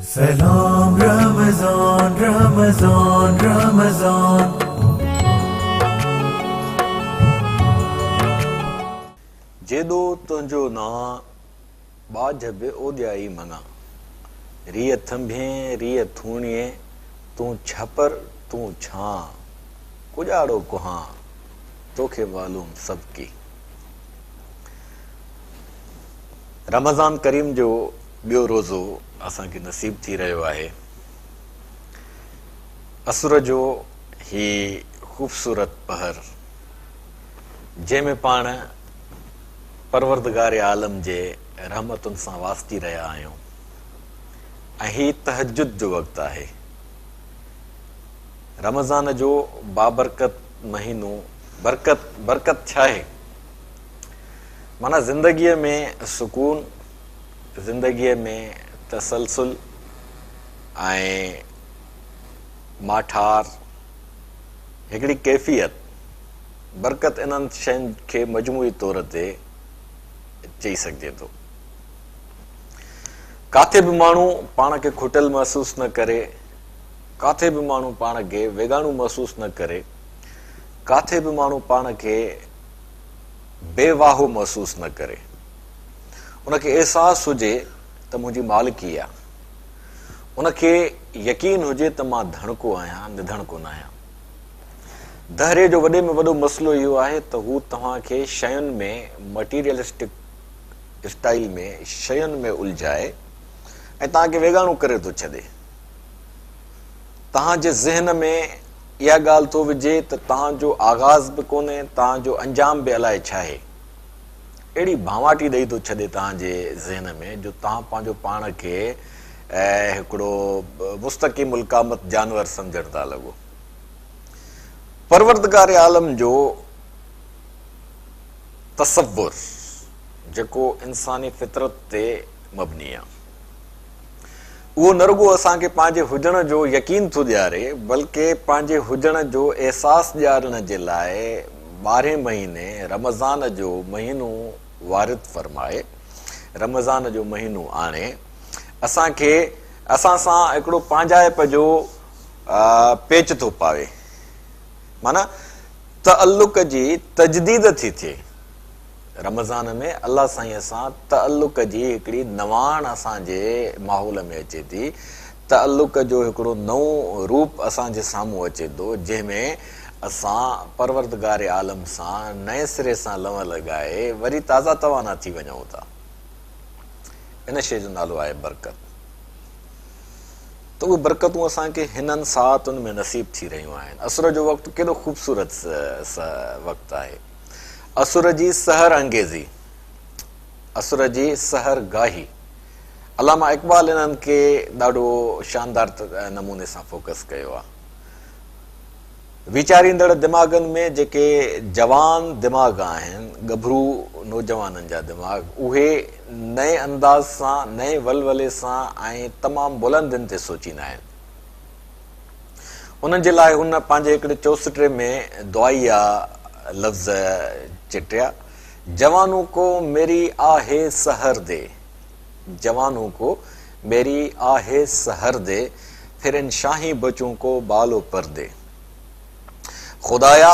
سلام رمضان رمضان رمضان. جيڏو تنهنجو نانء، ٻاجهه به اوڏيائي مڱان. ريء ٿنڀين ريء ٿوڻيين، تون ڇپر تون ڇانء. ڪڄاڙو ڪهان، توکي معلوم سڀڪي. رمضان ڪريم جو ٻيو روزو اسان کي نصيب ٿي رهيو آهي. اسر جو هي خوبصورت پهر جنهن ۾ پاڻ پروردگار عالم جي رحمتن سان واسجي رهيا آهيون ۽ هي تهجد جو وقت آهي. رمضان جو بابرڪت مهينو برڪت برڪت ڇا آهي؟ معنيٰ زندگيء ۾ سڪون، زندگيء ۾ تسلسل ۽ ماٺار، هڪڙي ڪيفيت، برڪت انهن شين کي مجموعي طور تي چئي سگهجي ٿو. ڪاٿي به ماڻهو پاڻ کي کٽل محسوس نه ڪري، ڪاٿي به ماڻهو پاڻ کي ويڳاڻو محسوس نه ڪري، ڪاٿي به ماڻهو پاڻ کي بي واهو محسوس نه ڪري. ان کي احساس هجي ته منهنجي مالڪي آ. ان کي يقين هجي ته مان ڌڻڪو آهيان، نڌڻڪو ناهيان. دهري جو وڏي ۾ وڏو مسئلو اهو آهي ته هو توهان کي شين ۾ مٽيريلسٽڪ اسٽائيل ۾ شين ۾ الجهائي ۽ توهان کي ويڳاڻو ڪري ٿو ڇڏي. توهان جي ذهن ۾ اها ڳالهه ٿو وجهي ته توهان جو آغاز به ڪونهي، توهان جو انجام به الائي ڇاهي. اهڙي ڀانواٽي ڏئي ٿو ڇڏي توهان جي ذهن ۾ جو توهان پنهنجو پاڻ کي هڪڙو مستقيم القامت جانور سمجهڻ ٿا لڳو. پروردگار عالم جو تصور جيڪو انساني فطرت تي مبني آ. اهو نه رڳو اسان کي پنهنجي هجڻ جو يقين ٿو ڏياري بلڪه پنهنجي هجڻ جو احساس ڏيارڻ جي لاء ٻارهين مهيني رمضان جو مهينو وارد فرمائي رمضان جو مهينو آڻي اسان کي اسان سان هڪڙو پنهنجائپ جو پيچ ٿو پاوي معنيٰ تعلق جي تجديد ٿي ٿئي. رمضان ۾ الله سائينء سان تعلق جي هڪڙي نواڻ اسان جي ماحول ۾ اچي ٿي، تعلق جو هڪڙو نئون روپ اسان جي سامهون اچي ٿو، جنهن ۾ اسان پروردگار عالم سان نئين سري سان لنء لڳائي وري تازا توانا ٿي وڃون ٿا. ان شيء جو نالو آهي برڪت. ته اهي برڪتون اسان کي هنن ساعتن ۾ نصيب ٿي رهيون آهن. اسر جو وقت ڪيڏو خوبصورت وقت آهي. اسر جي سحر انگيزي، اسر جي سحر گاهي، علامه اقبال انهن کي ڏاڍو شاندار نموني سان فوڪس ڪيو آهي. ويچاريندڙ دماغن ۾ جيڪي جوان دماغ آهن، ڳڀرو نوجوانن جا دماغ، اهي نئين انداز سان، نئين ولولي سان ۽ تمام بلندين تي سوچيندا آهن. انهن جي لاء هن پنهنجي هڪڙي چوسٽري ۾ دعائيه لفظ چٽيا، جوانون ڪو ميري آهه سحر the, جوانون ڪو ميري آهه سحر the, ڦر ان شاهين بچون ڪو بال و پر the. خدايا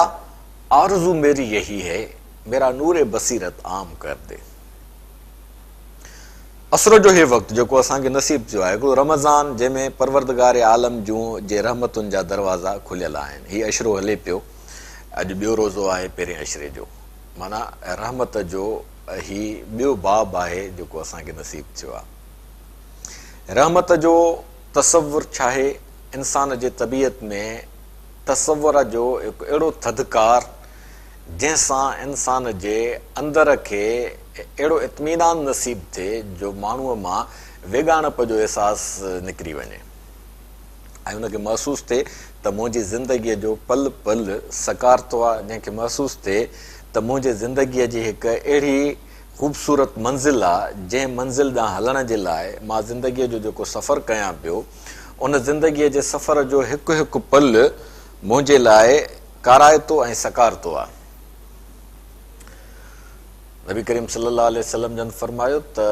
آرزو ميري يهي هي، ميرا نور بصيرت عام ڪر the. اسر جو هي وقت جيڪو اسان کي نصيب ٿيو آهي، هڪڙو رمضان جنهن ۾ پروردگار عالم جون جي رحمتن جا دروازا کليل آهن. هي عشرو هلي پيو، اڄ ٻيو روزو آهي پهرين عشري جو، معنيٰ رحمت جو هي ٻيو باب آهي جيڪو اسان کي نصيب ٿيو آهي. رحمت جو تصور ڇاهي؟ انسان جي طبيعت ۾ تصور جو هڪ اهڙو ٿڌڪار جنهن سان انسان جي اندر کي اهڙو اطمينان نصيب ٿئي جو ماڻهوء مان ويڳاڻپ جو احساس نڪري وڃي ۽ ان کي محسوس ٿئي ته منهنجي زندگيء جو پل پل سڪارتو آ، جنهن کي محسوس ٿئي ته منهنجي زندگيء جي هڪ اهڙي خوبصورت منزل آ، جنهن منزل ڏانهن هلڻ جي لاء مان زندگيء جو جيڪو سفر ڪيان پيو، ان زندگيء جي سفر جو هڪ هڪ پل منهنجي لاء ڪارائتو ۽ سڪارتو آ. نبي ڪريم صلي الله عليه وسلم جن فرمايو ته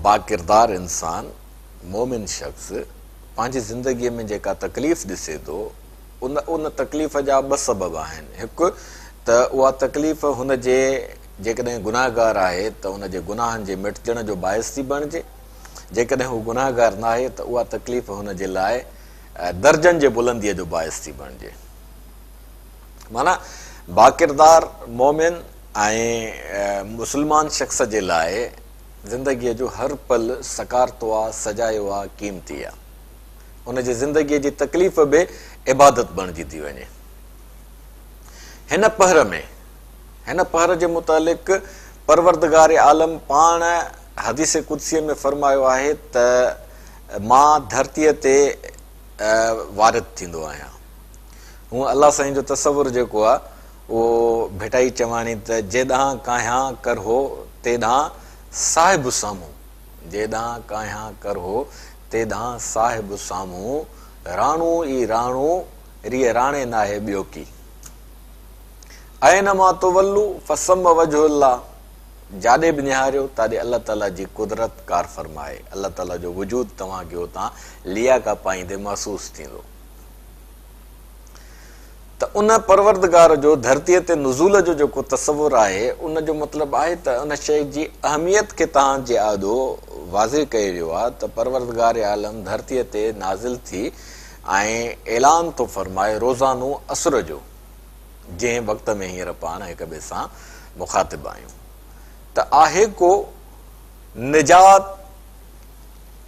باڪردار انسان، مومن شخص، پنهنجي زندگيء ۾ جيڪا تڪليف ڏسي ٿو، ان ان تڪليف جا ٻه سبب آهن. هڪ ته اها تڪليف هن جي جيڪڏهن گناهگار آهي ته ان جي گناهن جي مٽجڻ جو باعث ٿي بڻجي. جيڪڏهن هو گناهگار ناهي ته اها تڪليف هن جي لاء درجن جي بلنديء جو باعث ٿي بڻجي. معنيٰ باڪردار مومن ۽ مسلمان شخص جي لاء زندگيء جو هر پل سڪارتو آ، سجايو آ، قيمتي آ. ان جي زندگيء جي تڪليف به عبادت بڻجي ٿي وڃي. هن پهر ۾، هن پهر جي متعلق پروردگار عالم پاڻ حديث قدسيء ۾ فرمايو آهي ته مان ڌرتيء تي وارد ٿيندو آهيان. هونء الله سائين جو تصور جيڪو آ اهو ڀٽائي چواڻي ته جيڏانهن ڪاهيان ڪرهو تيڏانهن صاحب سامهون، جيڏانهن ڪاهيان ڪرهو تيڏانهن صاحب سامهون، راڻو ئي راڻو ريء راڻي ناهي ٻيو ڪي. اينما تولوا فثم وجه الله، جاڏي به نهاريو تاڏي الله تعاليٰ جي قدرت ڪارفرما آهي، الله تعاليٰ جو وجود توهان کي اتان ليئا پائيندي محسوس ٿيندو. ته ان پروردگار جو ڌرتيء تي نزول جو جيڪو تصور آهي ان جو مطلب آهي ته ان شيء جي اهميت کي توهان جي آڏو واضح ڪيو ويو آهي ته پروردگار عالم ڌرتيء تي نازل ٿي ۽ اعلان ٿو فرمائي روزانو عصر جو جنهن وقت ۾ هينئر پاڻ هڪ ٻئي سان مخاطب آهيون ته آهي ڪو نجات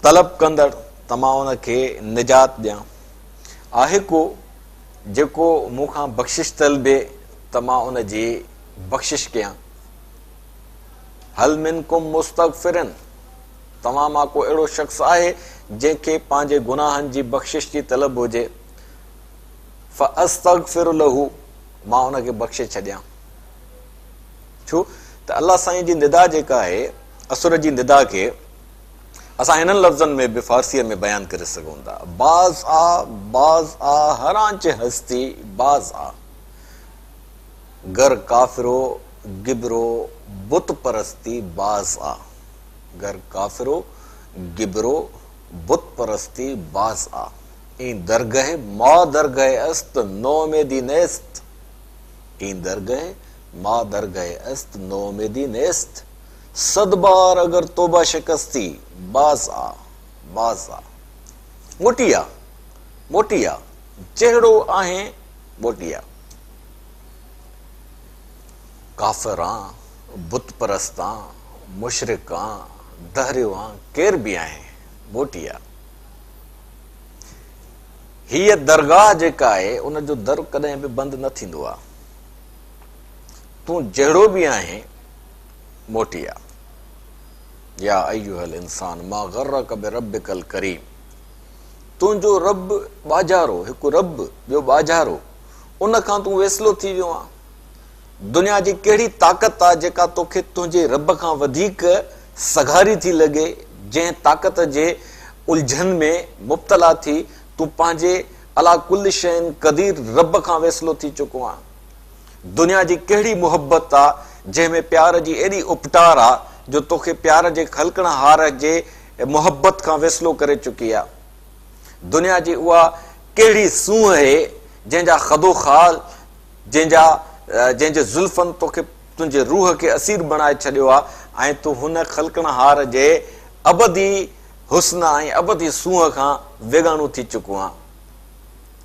طلب ڪندڙ ته مان ان کي نجات ڏيان آهي ڪو جيڪو مون کان بخشش طلبي ته مان ان جي بخشش ڪيان. هل منڪم مستغفر توهان مان ڪو اهڙو شخص آهي جنهن کي پنهنجي گناهن جي بخشش جي طلب هجي؟ فاستغفر له مان ان کي بخشي ڇڏيان. ڇو ته الله سائين جي ندا جيڪا آهي عصر جي ندا کي اسان هنن لفظن ۾ به فارسيء ۾ بيان ڪري سگهون ٿا، باز آ، باز آ، هر آنچه هستي، باز آ. گر ڪافر و گبر و بت پرستي، باز آ. گر ڪافر و گبر و بت پرستي، باز آ. این درگه ما درگه است، نوميدي نيست. این درگه ما درگه است، نوميدي نيست. صد بار اگر توبه شڪستي، باز آ، باز آ. موٽي آ، موٽي آ، جهڙو آهين موٽي آ. ڪافر آن، بت پرست آن، مشرڪ آن، دهريو آن، ڪير به آهين، موٽي آ. هيء درگاهه جيڪا آهي، ان جو در ڪڏهن به بند نه ٿيندو آ. تون جهڙو به آهين، موٽي آ. يا ايها الانسان ما غرک بربک الڪريم تنهنجو رب ٻاجهارو، هڪ رب ٻيو ٻاجهارو، ان کان تون ويسلو ٿي ويو آن. دنيا جي ڪهڙي طاقت آ جيڪا توکي تنهنجي رب کان وڌيڪ سگهاري ٿي لڳي، جنهن طاقت جي الجهن ۾ مبتلا ٿي تون پنهنجي عليٰ ڪل شيء قدير رب کان ويسلو ٿي چڪو آن. دنيا جي ڪهڙي محبت آ جنهن ۾ پيار جي ايڏي اپٽار آ جو توکي پيار جي خلقڻهار جي محبت کان ويسلو ڪري چڪي آ. دنيا جي اها ڪهڙي سونهن اهي جنهن جا خدوخال جنهن جا جنهن جي زلفن توکي تنهنجي روح کي اسير بڻائي ڇڏيو آ ۽ تون هن خلقڻهار جي ابدي حسن ۽ ابدي سونهن کان ويڳاڻو ٿي چڪو آن.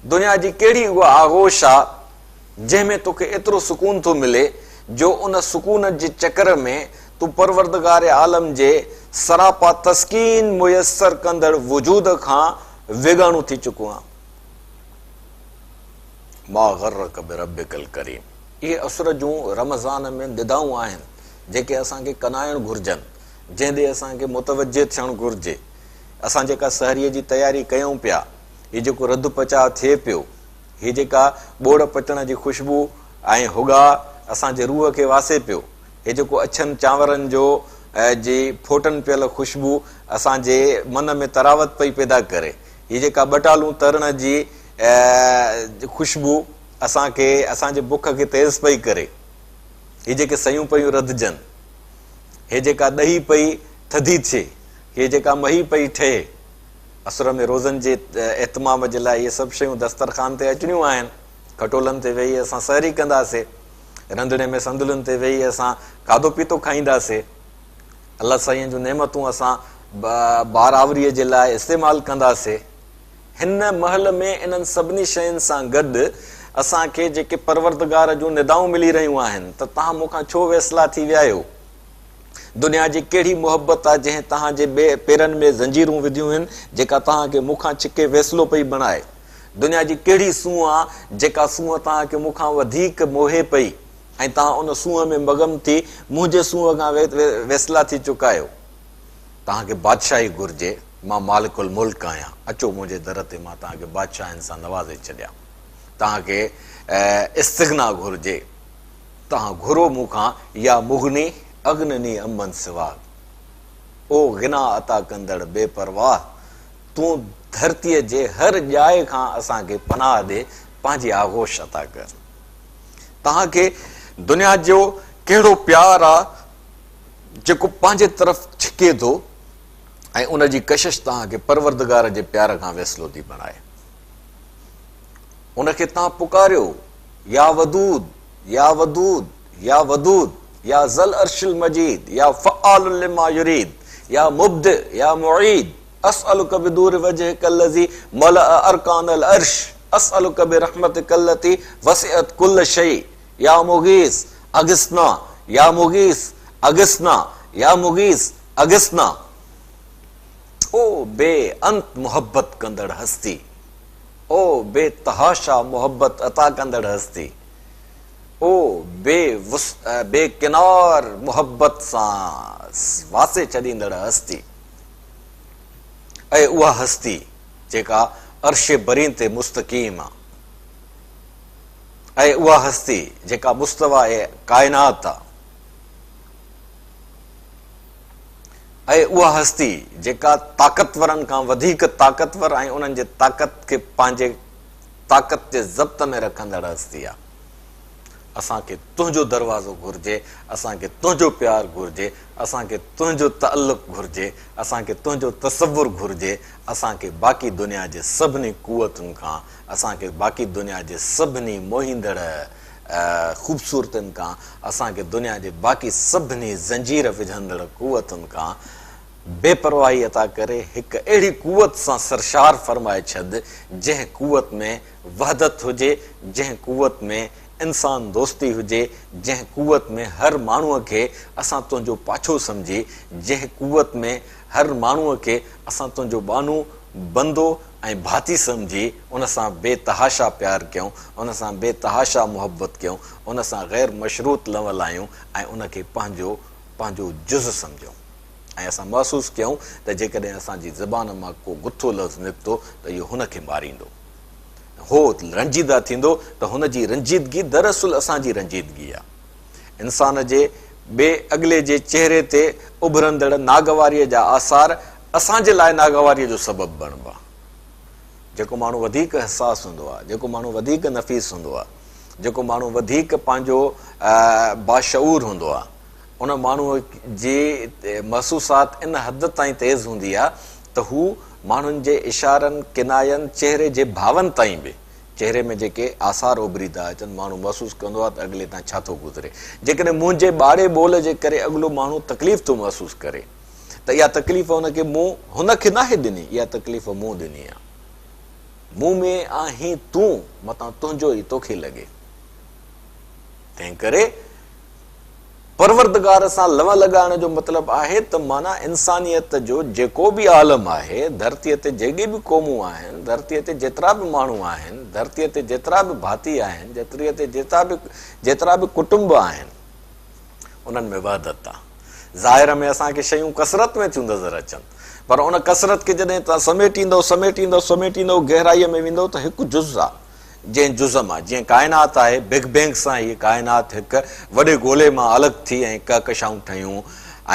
دنيا جي ڪهڙي اها آغوش آ جنهن ۾ توکي ايترو سڪون ٿو ملي جو ان سڪون جي چڪر ۾ تون پروردگار عالم جي سراپا تسڪين ميسر ڪندڙ وجود کان ويڳاڻو ٿي چڪو آن. ما غرک بربک الڪريم اهي عصر جون رمضان ۾ ندائون آهن جيڪي اسان کي ڪنائڻ گهرجن جنهن ڏي اسان کي متوجه ٿيڻ گهرجي. اسان جيڪا سحريء جي تياري ڪيون پيا، هي جيڪو رڌ پچاء ٿئي پيو، هي جيڪا ٻوڙ پچڻ جي خوشبو ۽ هڳاء اسان جي روح کي واسي پيو، هي جيڪو اڇن چانورن جو جي ڦوٽن پيل خوشبو اسان جي من ۾ تراوت پئي پيدا ڪري، هي جيڪا ٻٽالون ترڻ جي خوشبو اسان کي اسان جي بک کي تيز پئي ڪري، هي جيڪي سيون پيون رڌجن، هي جيڪا ڏهي پئي ٿڌي ٿئي. هيء جيڪا مهي پئي ٺهي، اسر ۾ روزن جي اهتمام جي لاء اهي سڀ شيون دسترخوان تي اچڻيون آهن. کٽولن تي ويهي اسان سحري ڪنداسي. رنڌڻي ۾ صندلين تي ويهي اسان کاڌو پيتو کائينداسي. الله سائين جون نعمتون اسان بارآوريء جي لاء استعمال ڪنداسي. هن مهل ۾ انهن سڀني شين سان گڏ اسان کي جيڪي پروردگار جون ندائون ملي رهيون آهن ته توهان مون کان ڇو ويسلا ٿي ويا آهيو؟ دنيا جي ڪهڙي محبت آ جنهن توهان جي پيرن ۾ زنجيرون وڌيون هن جيڪا توهان کي مون کان ڇڪي ويسلو پئي بڻائي؟ دنيا جي ڪهڙي سونهن آ جيڪا سونهن توهان کي مون کان وڌيڪ موهي پئي ۽ توهان ان سونهن ۾ مغن ٿي منهنجي سونهن کان ويسلا ٿي چڪا آهيو؟ توهان کي بادشاهي گهرجي، مان مالڪ الملڪ آهيان، اچو منهنجي در تي مان توهان کي بادشاهين سان نوازي ڇڏيان. توهان کي استغنا گهرجي، توهان گهرو مون کان، يا مغني اغنني عمن سواڪ، او غنا عطا ڪندڙ بي پرواهه، تون ڌرتيء جي هر ڄائي کان اسان کي پناهه ڏي، پنهنجي آغوش عطا ڪر. توهان کي دنيا جو ڪهڙو پيار آ، جيڪو پنهنجي طرف ڇڪي ٿو ۽ ان جي ڪشش توهان کي پروردگار جي پيار کان ويسلو ٿي بڻائي. ان کي توهان پڪاريو، يا ودود، يا ودود، يا ودود، يا ذا العرش المجيد، يا فعال لما يريد، يا مبدئ، يا معيد، اسألک بنور وجهک الذي ملأ ارڪان العرش، اسألک برحمتک التي وسعت ڪل شيء، يا مغيث اغثنا يا مغيث اغثنا يا مغيث اغثنا. او بي انت محبت ڪندڙ هستي، او بي تحاشا محبت عطا ڪندڙ هستي، او بي بي ڪنار محبت سان واسي ڇڏيندڙ هستي، اي اها هستي جيڪا عرش برين تي مستقيم آ. اي اها هستي جيڪا مستويٰ ڪائنات آ. اي اها هستي جيڪا طاقتورن کان وڌيڪ طاقتور ۽ انهن جي طاقت کي پنهنجي طاقت جي ضبط ۾ رکندڙ هستي آ. اسان کي تنهنجو دروازو گهرجي، اسان کي تنهنجو پيار گهرجي، اسان کي تنهنجو تعلق گهرجي، اسان کي تنهنجو تصور گهرجي، اسان کي باقي دنيا جي سڀني قوتن کان اسان کي باقي دنيا جي سڀني موهيندڙ خوبصورتين کان، اسان کي دنيا جي باقي سڀني زنجير وجهندڙ قوتن کان بي پرواهي عطا ڪري هڪ اهڙي قوت سان سرشار فرمائي ڇڏ، جنهن قوت ۾ وحدت هجي، جنهن قوت ۾ انسان دوستي هجي، جنهن قوت ۾ هر ماڻهوء کي اسان تنهنجو پاڇو سمجهي، جنهن قوت ۾ هر ماڻهوء کي اسان تنهنجو ٻانهو، بندو ۽ ڀاتي سمجهي ان سان بي تحاشا پيار ڪيون، ان سان بي تحاشا محبت ڪيون، ان سان غير مشروط لنء لايون ۽ ان کي پنهنجو پنهنجو جز سمجهون ۽ اسان محسوس ڪيون ته جيڪڏهن اسان جي زبان مان ڪو گٿو لفظ نڪتو ته اهو هن کي ماريندو. هو رنجيده ٿيندو ته هن جي رنجيدگي دراصل اسان جي رنجيدگي آهي. انسان جي ٻئي اڳلي جي چهري تي اڀرندڙ ناگواريء جا آثار اسان جي لاء ناگواريء جو سبب بڻبا. جيڪو ماڻهو وڌيڪ حساس هوندو آهي، جيڪو ماڻهو وڌيڪ نفيس هوندو آهي، جيڪو ماڻهو وڌيڪ پنهنجو باشعور هوندو آهي، ان ماڻهوء جي محسوسات ان حد تائين تيز هوندي آهي ته هو ماڻهن جي اشارن، ڪناين، چهري جي ڀاون تائين به چهري ۾ جيڪي آثار اڀري ٿا اچن، ماڻهو محسوس ڪندو آهي ته اڳلي تان ڇا ٿو گذري. جيڪڏهن منهنجي ٻاڙي ٻول جي ڪري اڳلو ماڻهو تڪليف ٿو محسوس ڪري ته اها تڪليف هن کي مون هن کي ناهي ڏني، اها تڪليف مون ڏني آهي. مون ۾ آهين تون، متان تنهنجو ئي توکي لڳي. تنهن ڪري پروردگار سان لنء لڳائڻ جو مطلب آهي ته معنيٰ انسانيت جو جيڪو به عالم آهي، ڌرتيء تي جيڪي به قومون آهن، ڌرتيء تي جيترا به ماڻهو آهن، ڌرتيء تي جيترا به ڀاتي آهن، ڌرتيء تي جيترا به ڪٽنب آهن، انهن ۾ وحدت آ. ظاهر ۾ اسان کي شيون ڪثرت ۾ ٿيون نظر اچن، پر ان ڪثرت کي جڏهن توهان سميٽيندؤ، سميٽيندؤ، سميٽيندؤ، گهرائيء ۾ ويندؤ ته هڪ جز آ. جنهن جز مان جيئن ڪائنات آهي، بگ بينگ سان هيء ڪائنات هڪ وڏي گولي مان الڳ ٿي ۽ ڪهڪشائون ٺهيون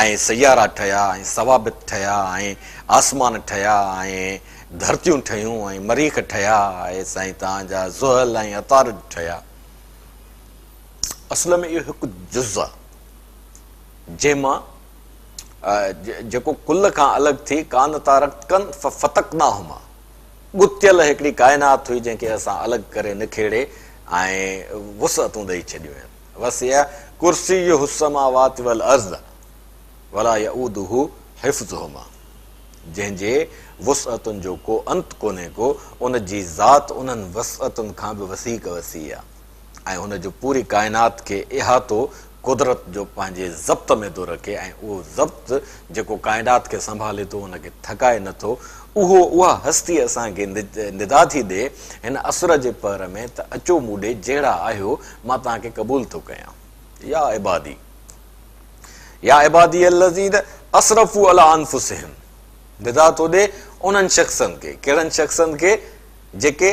۽ سيارا ٺهيا ۽ ثوابت ٺهيا ۽ آسمان ٺهيا ۽ ڌرتيون ٺهيون ۽ مريخ ٺهيا ۽ سائين توهان جا زحل ۽ عطارد ٺهيا. اصل ۾ اهو هڪ جز آهي جنهن مان جيڪو ڪل کان الڳ ٿي ڪانتا رتقا ففتقناهما ڳتيل هڪڙي ڪائنات هئي جنهن کي اسان الڳ ڪري نکيڙي ۽ وسعتون ڏئي ڇڏيون آهن. وسع ڪرسيه السماوات والارض ولا يئوده حفظهما جنهن جي وسعتن جو ڪو انت ڪونهي ڪو، ان جي ذات انهن وسعتن کان به وثيق وسيع آهي. ۽ هن جو پوري ڪائنات کي احاطو قدرت جو پنهنجي ضبط ۾ ٿو رکي ۽ اهو ضبط جيڪو ڪائنات کي سنڀالي ٿو ان کي ٿڪائي نه ٿو اهو اها هستي اسان کي ندا ٿي ڏي هن اسر جي پهر ۾ ته اچو مون ڏي جهڙا آهيو مان توهان کي قبول ٿو ڪيان يا عبادي يا عبادي الذين اسرفوا علي انفسهم ندا ٿو ڏي انهن شخصن کي ڪهڙن شخصن کي جيڪي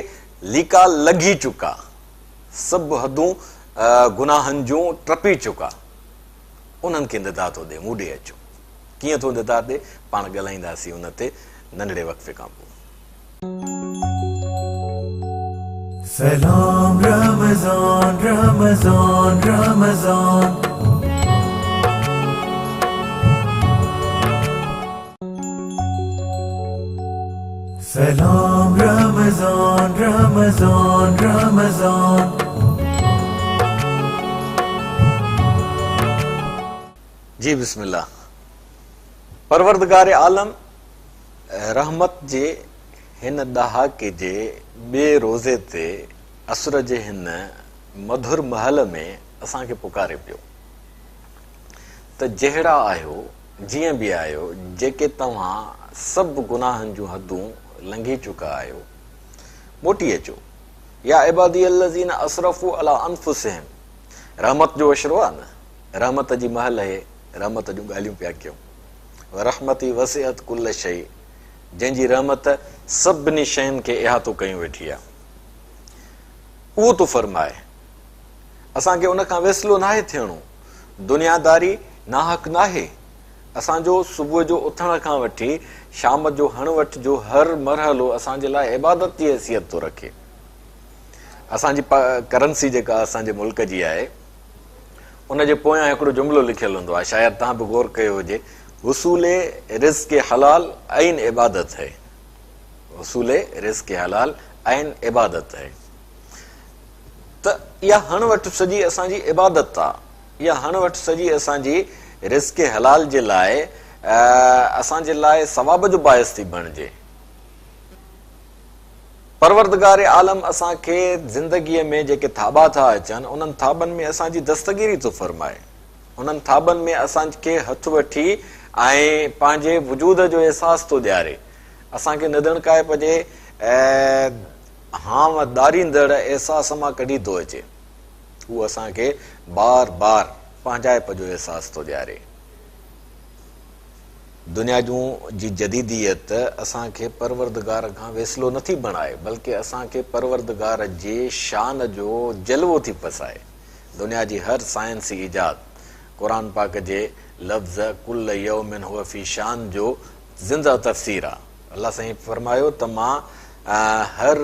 ليڪا لنگهي چڪا، سڀ حدون گناهن جون ٽپي چڪا، انهن کي ندا ٿو ڏي، مون ڏي اچو. ڪيئن ٿو ندا ڏي، پاڻ ڳالهائينداسين ان تي ننڍڙي وقفي کان پوء. سلام رمضان رمضان رمضان. سلام رمضان رمضان رمضان. جي بسم الله پروردگار عالم رحمت جي هن ڏهاڪي جي ٻئي روزي تي اسر جي هن مڌر مهل ۾ اسان کي پڪاري پيو ته جهڙا آهيو جيئن به آهيو، جيڪي توهان سڀ گناهن جون حدون لنگهي چڪا آهيو، موٽي اچو. يا عبادي الذين اسرفوا علي انفسهم رحمت جو عشرو آهي نه، رحمت جي مهل اهي، رحمت جون ڳالهيون پيا ڪيون. ورحمتي وسعت ڪل شيء جنهن جي رحمت سڀني شين کي احاطو ڪيون ويٺي آهي. اهو ٿو فرمائي. اسان کي ان کان ويسلو ناهي ٿيڻو. دنياداري ناحق ناهي. اسان جو صبح جو اٿڻ کان وٺي شام جو هڻ وٺ جو هر مرحلو اسان جي لاء عبادت جي حيثيت ٿو رکي. اسان جي ڪرنسي جيڪا اسان جي ملڪ جي آهي ان جي پويان هڪڙو جملو لکيل هوندو آهي شايد توهان به غور ڪيو هجي حصول رزق حلال عين عبادت هي حصول رزق حلال عين عبادت هي ته اها هڻ وٺ سڄي اسان جي عبادت آ، اها هڻ وٺ سڄي اسان جي رزق حلال جي لاء اسان جي لاء ثواب جو باعث ٿي بڻجي. پروردگار عالم اسان کي زندگيء ۾ جيڪي ٿاٻا ٿا اچن، انهن ٿاٻن ۾ اسان جي دستگيري ٿو فرمائي. انهن ٿاٻن ۾ اسان کي هٿ وٺي ۽ پنهنجي وجود جو احساس ٿو ڏياري. اسان کي نڌڻڪائپ جي هانء ڏاريندڙ احساس مان ڪڍي ٿو اچي. هو اسان کي بار بار پنهنجائپ جو احساس ٿو ڏياري. دنيا جون جي جديديت اسان کي پروردگار کان ويسلو نٿي بڻائي بلڪه اسان کي پروردگار جي شان جو جلوو ٿي پسائي. دنيا جي هر سائنسي ايجاد قرآن پاڪ جي لفظ ڪل يوم هو في شان جو زنده تفسير آ. الله سائين فرمايو ته مان هر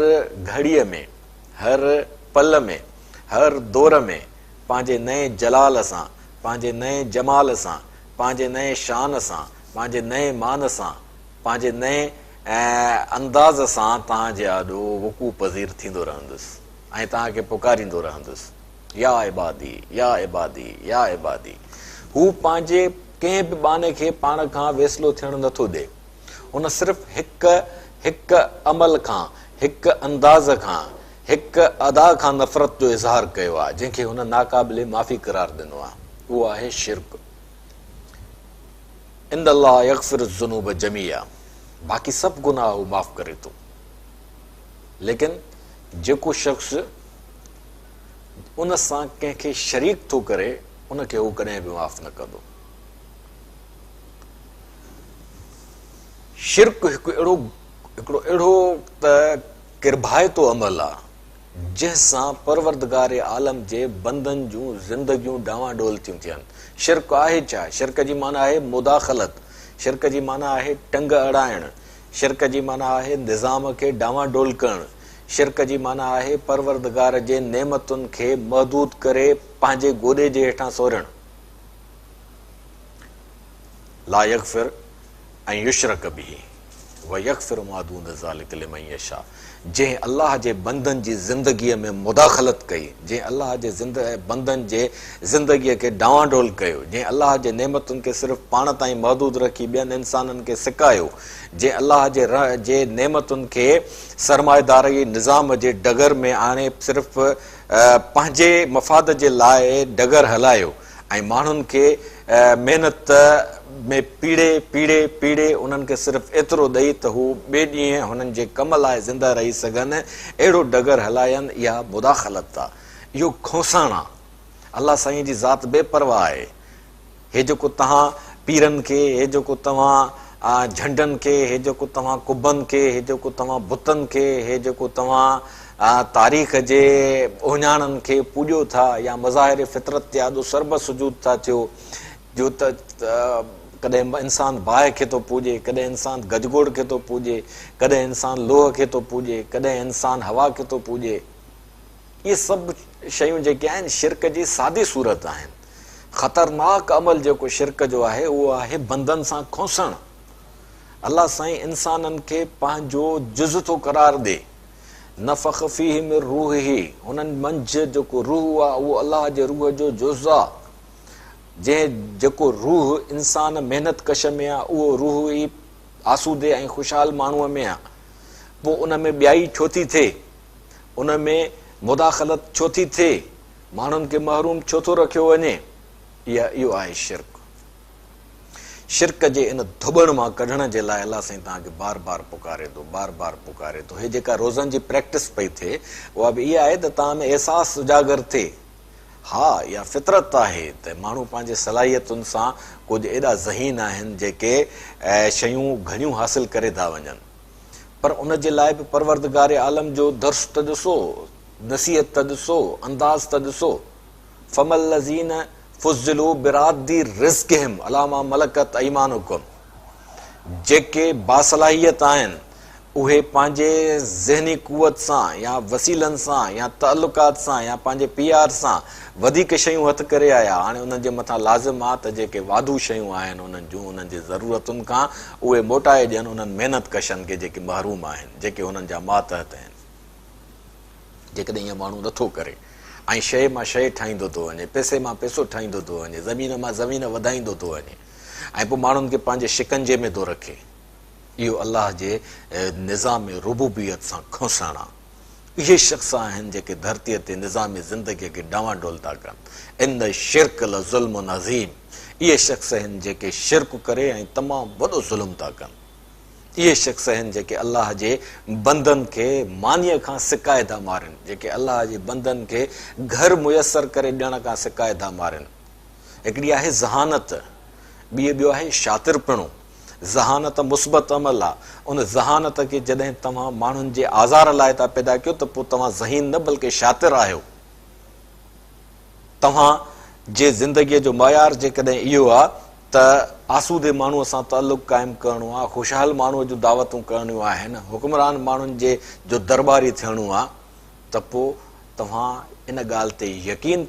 گهڙيء ۾، هر پل ۾، هر دور ۾ پنهنجي نئين جلال سان، پنهنجي نئين جمال سان، پنهنجي نئين شان سان، پنهنجي نئين مان سان، پنهنجي نئين انداز سان توهان جي آڏو وقوع پذير ٿيندو رهندس ۽ توهان کي پڪاريندو رهندس. يا عبادي، يا عبادي، يا عبادي. هو پنهنجي ڪنهن به ٻانهي کي پاڻ کان ويسلو ٿيڻ نٿو ڏئي. هن صرف هڪ هڪ عمل کان، هڪ انداز کان، هڪ ادا کان نفرت جو اظهار ڪيو آهي، جنهن کي هن ناقابل معافي قرار ڏنو آهي، اهو آهي شرڪ. ان الله يغفر الذنوب جميعا باقي سڀ گناهه هو معاف ڪري ٿو، ليڪن جيڪو شخص ان سان ڪنهن کي شريڪ ٿو ڪري، ان کي هو ڪڏهن به معاف نه ڪندو. شرڪ هڪ اهڙو هڪڙو اهڙو ته ڪرڀائتو عمل آ جنهن سان پروردگار عالم جي بندن جون زندگيون ڊانواڊول ٿيون ٿين. شرڪ آهي ڇا؟ شرڪ جي معنيٰ آهي مداخلت، شرڪ جي معنيٰ آهي ٽنگ اڙائڻ، شرڪ جي معنيٰ آهي نظام کي ڊانواڊول ڪرڻ، شرڪ جي معنيٰ آهي پروردگار جي نعمتن کي محدود ڪري پنهنجي گوڏي جي هيٺان سورڻ. لا يغفر ان يشرڪ به ويغفر ما دون ذلک لمن يشاء جنهن الله جي بندن جي زندگيء ۾ مداخلت ڪئي، جنهن الله جي بندن جي زندگيء کي ڊانواڊول ڪيو، جنهن الله جي نعمتن کي صرف پاڻ تائين محدود رکي ٻين انسانن کي سڪايو، جنهن الله جي جي نعمتن کي سرمائيداري نظام جي ڊگر ۾ آڻي صرف پنهنجي مفاد جي لاء ڊگر هلايو ۽ ماڻهن کي محنت ۾ پيڙي پيڙي پيڙي انهن کي صرف ايترو ڏئي ته هو ٻئي ڏينهن هنن جي ڪم لاء زنده رهي سگهن اهڙو ڊگر هلائن اها مداخلت آ اهو کوسڻ آ الله سائين جي ذات بي پرواهه آهي هي جيڪو توهان پيرن کي، هي جيڪو توهان جهنڊن کي، هي جيڪو توهان قبن کي، هي جيڪو توهان بتن کي، هي جيڪو توهان تاريخ جي اهڃاڻن کي پوڄيو ٿا يا مظاهر فطرت تي آڏو سربسجود ٿا ٿيو، جو ته ڪڏهن انسان باهه کي ٿو پوڄي، ڪڏهن انسان گجگوڙ کي ٿو پوڄي، ڪڏهن انسان لوهه کي ٿو پوڄي، ڪڏهن انسان هوا کي ٿو پوڄي. اهي سڀ شيون جيڪي آهن شرڪ جي سادي صورت آهن. خطرناڪ عمل جيڪو شرڪ جو آهي اهو آهي بندن سان کونسڻ. الله سائين انسانن کي پنهنجو جز ٿو قرار ڏي. نفخ فيه من روحه هنن منجهه جيڪو روح آهي اهو الله جي روح جو جز آهي. جنهن جيڪو روح انسان محنت ڪش ۾ آهي اهو روح ئي آسودي ۽ خوشحال ماڻهوء ۾ آهي. پوء ان ۾ ٻيائي ڇو ٿي ٿئي؟ ان ۾ مداخلت ڇو ٿي ٿئي؟ ماڻهن کي محروم ڇو ٿو رکيو وڃي؟ اها اهو آهي شرڪ. شرڪ جي ان ڌٻڻ مان ڪڍڻ جي لاء الله سائين توهان کي بار بار پڪاري ٿو، بار بار پڪاري ٿو. هي جيڪا روزن جي پريڪٽس پئي ٿئي، اها به اها آهي ته توهان ۾ احساس اجاگر ٿئي. ها، اها فطرت آهي ته ماڻهو پنهنجي صلاحيتن سان ڪجهه ايڏا ذهين آهن جيڪي شيون گهڻيون حاصل ڪري ٿا وڃن. پر ان جي لاء به پروردگار عالم جو درس ته ڏسو، نصيحت ته ڏسو، انداز ته ڏسو. فما الذين فضلوا برادي رزقهم علي ما ملڪت ايمانڪم جيڪي باصلاحيت آهن اهي پنهنجي ذهني قوت سان يا وسيلن سان يا تعلقات سان يا پنهنجي پي آر سان وڌيڪ شيون هٿ ڪري آيا، هاڻي انهن جي مٿان لازم آ ته جيڪي واڌو شيون آهن انهن جون انهن جي ضرورتن کان اهي موٽائي ڏين انهن محنت ڪشن کي جيڪي محروم آهن، جيڪي هنن جا ماتحت آهن. جيڪڏهن ائين ماڻهو نٿو ڪري ۽ شيء مان شيء ٺاهيندو ٿو وڃي، پئسي مان پئسو ٺاهيندو ٿو وڃي، زمين مان زمين وڌائيندو ٿو وڃي ۽ پوء ماڻهن کي پنهنجي شڪنجي ۾ ٿو رکي، اهو الله جي نظام ربوبيت سان کونسڻ آ. اهي شخص آهن جيڪي ڌرتيء تي نظام زندگيء کي ڊانواڊول ٿا ڪن. ان الشرڪ لظلم عظيم اهي شخص آهن جيڪي شرڪ ڪري ۽ تمام وڏو ظلم ٿا ڪن. اهي شخص آهن جيڪي الله جي بندن کي مانيء کان سڪائي ٿا مارين، جيڪي الله جي بندن کي گهر ميسر ڪري ڏيڻ کان سڪائي ٿا مارين. هڪڙي آهي ذهانت، ٻي ٻيو آهي شاطرپڻو. ذهانت مثبت عمل آ. ان ذهانت کي جڏهن توهان ماڻهن جي آزار لاء ٿا پيدا ڪيو ته پوء توهان ذهين نه بلڪه شاطر آهيو. توهان جي زندگيء جو معيار جيڪڏهن اهو آ ته آسودي ماڻهوء سان تعلق قائم ڪرڻو آ، خوشحال ماڻهوء جون دعوتون ڪرڻيون آهن، حڪمران ماڻهن جي جو درٻاري ٿيڻو آ ته پوء توهان ان ڳالهه تي يقين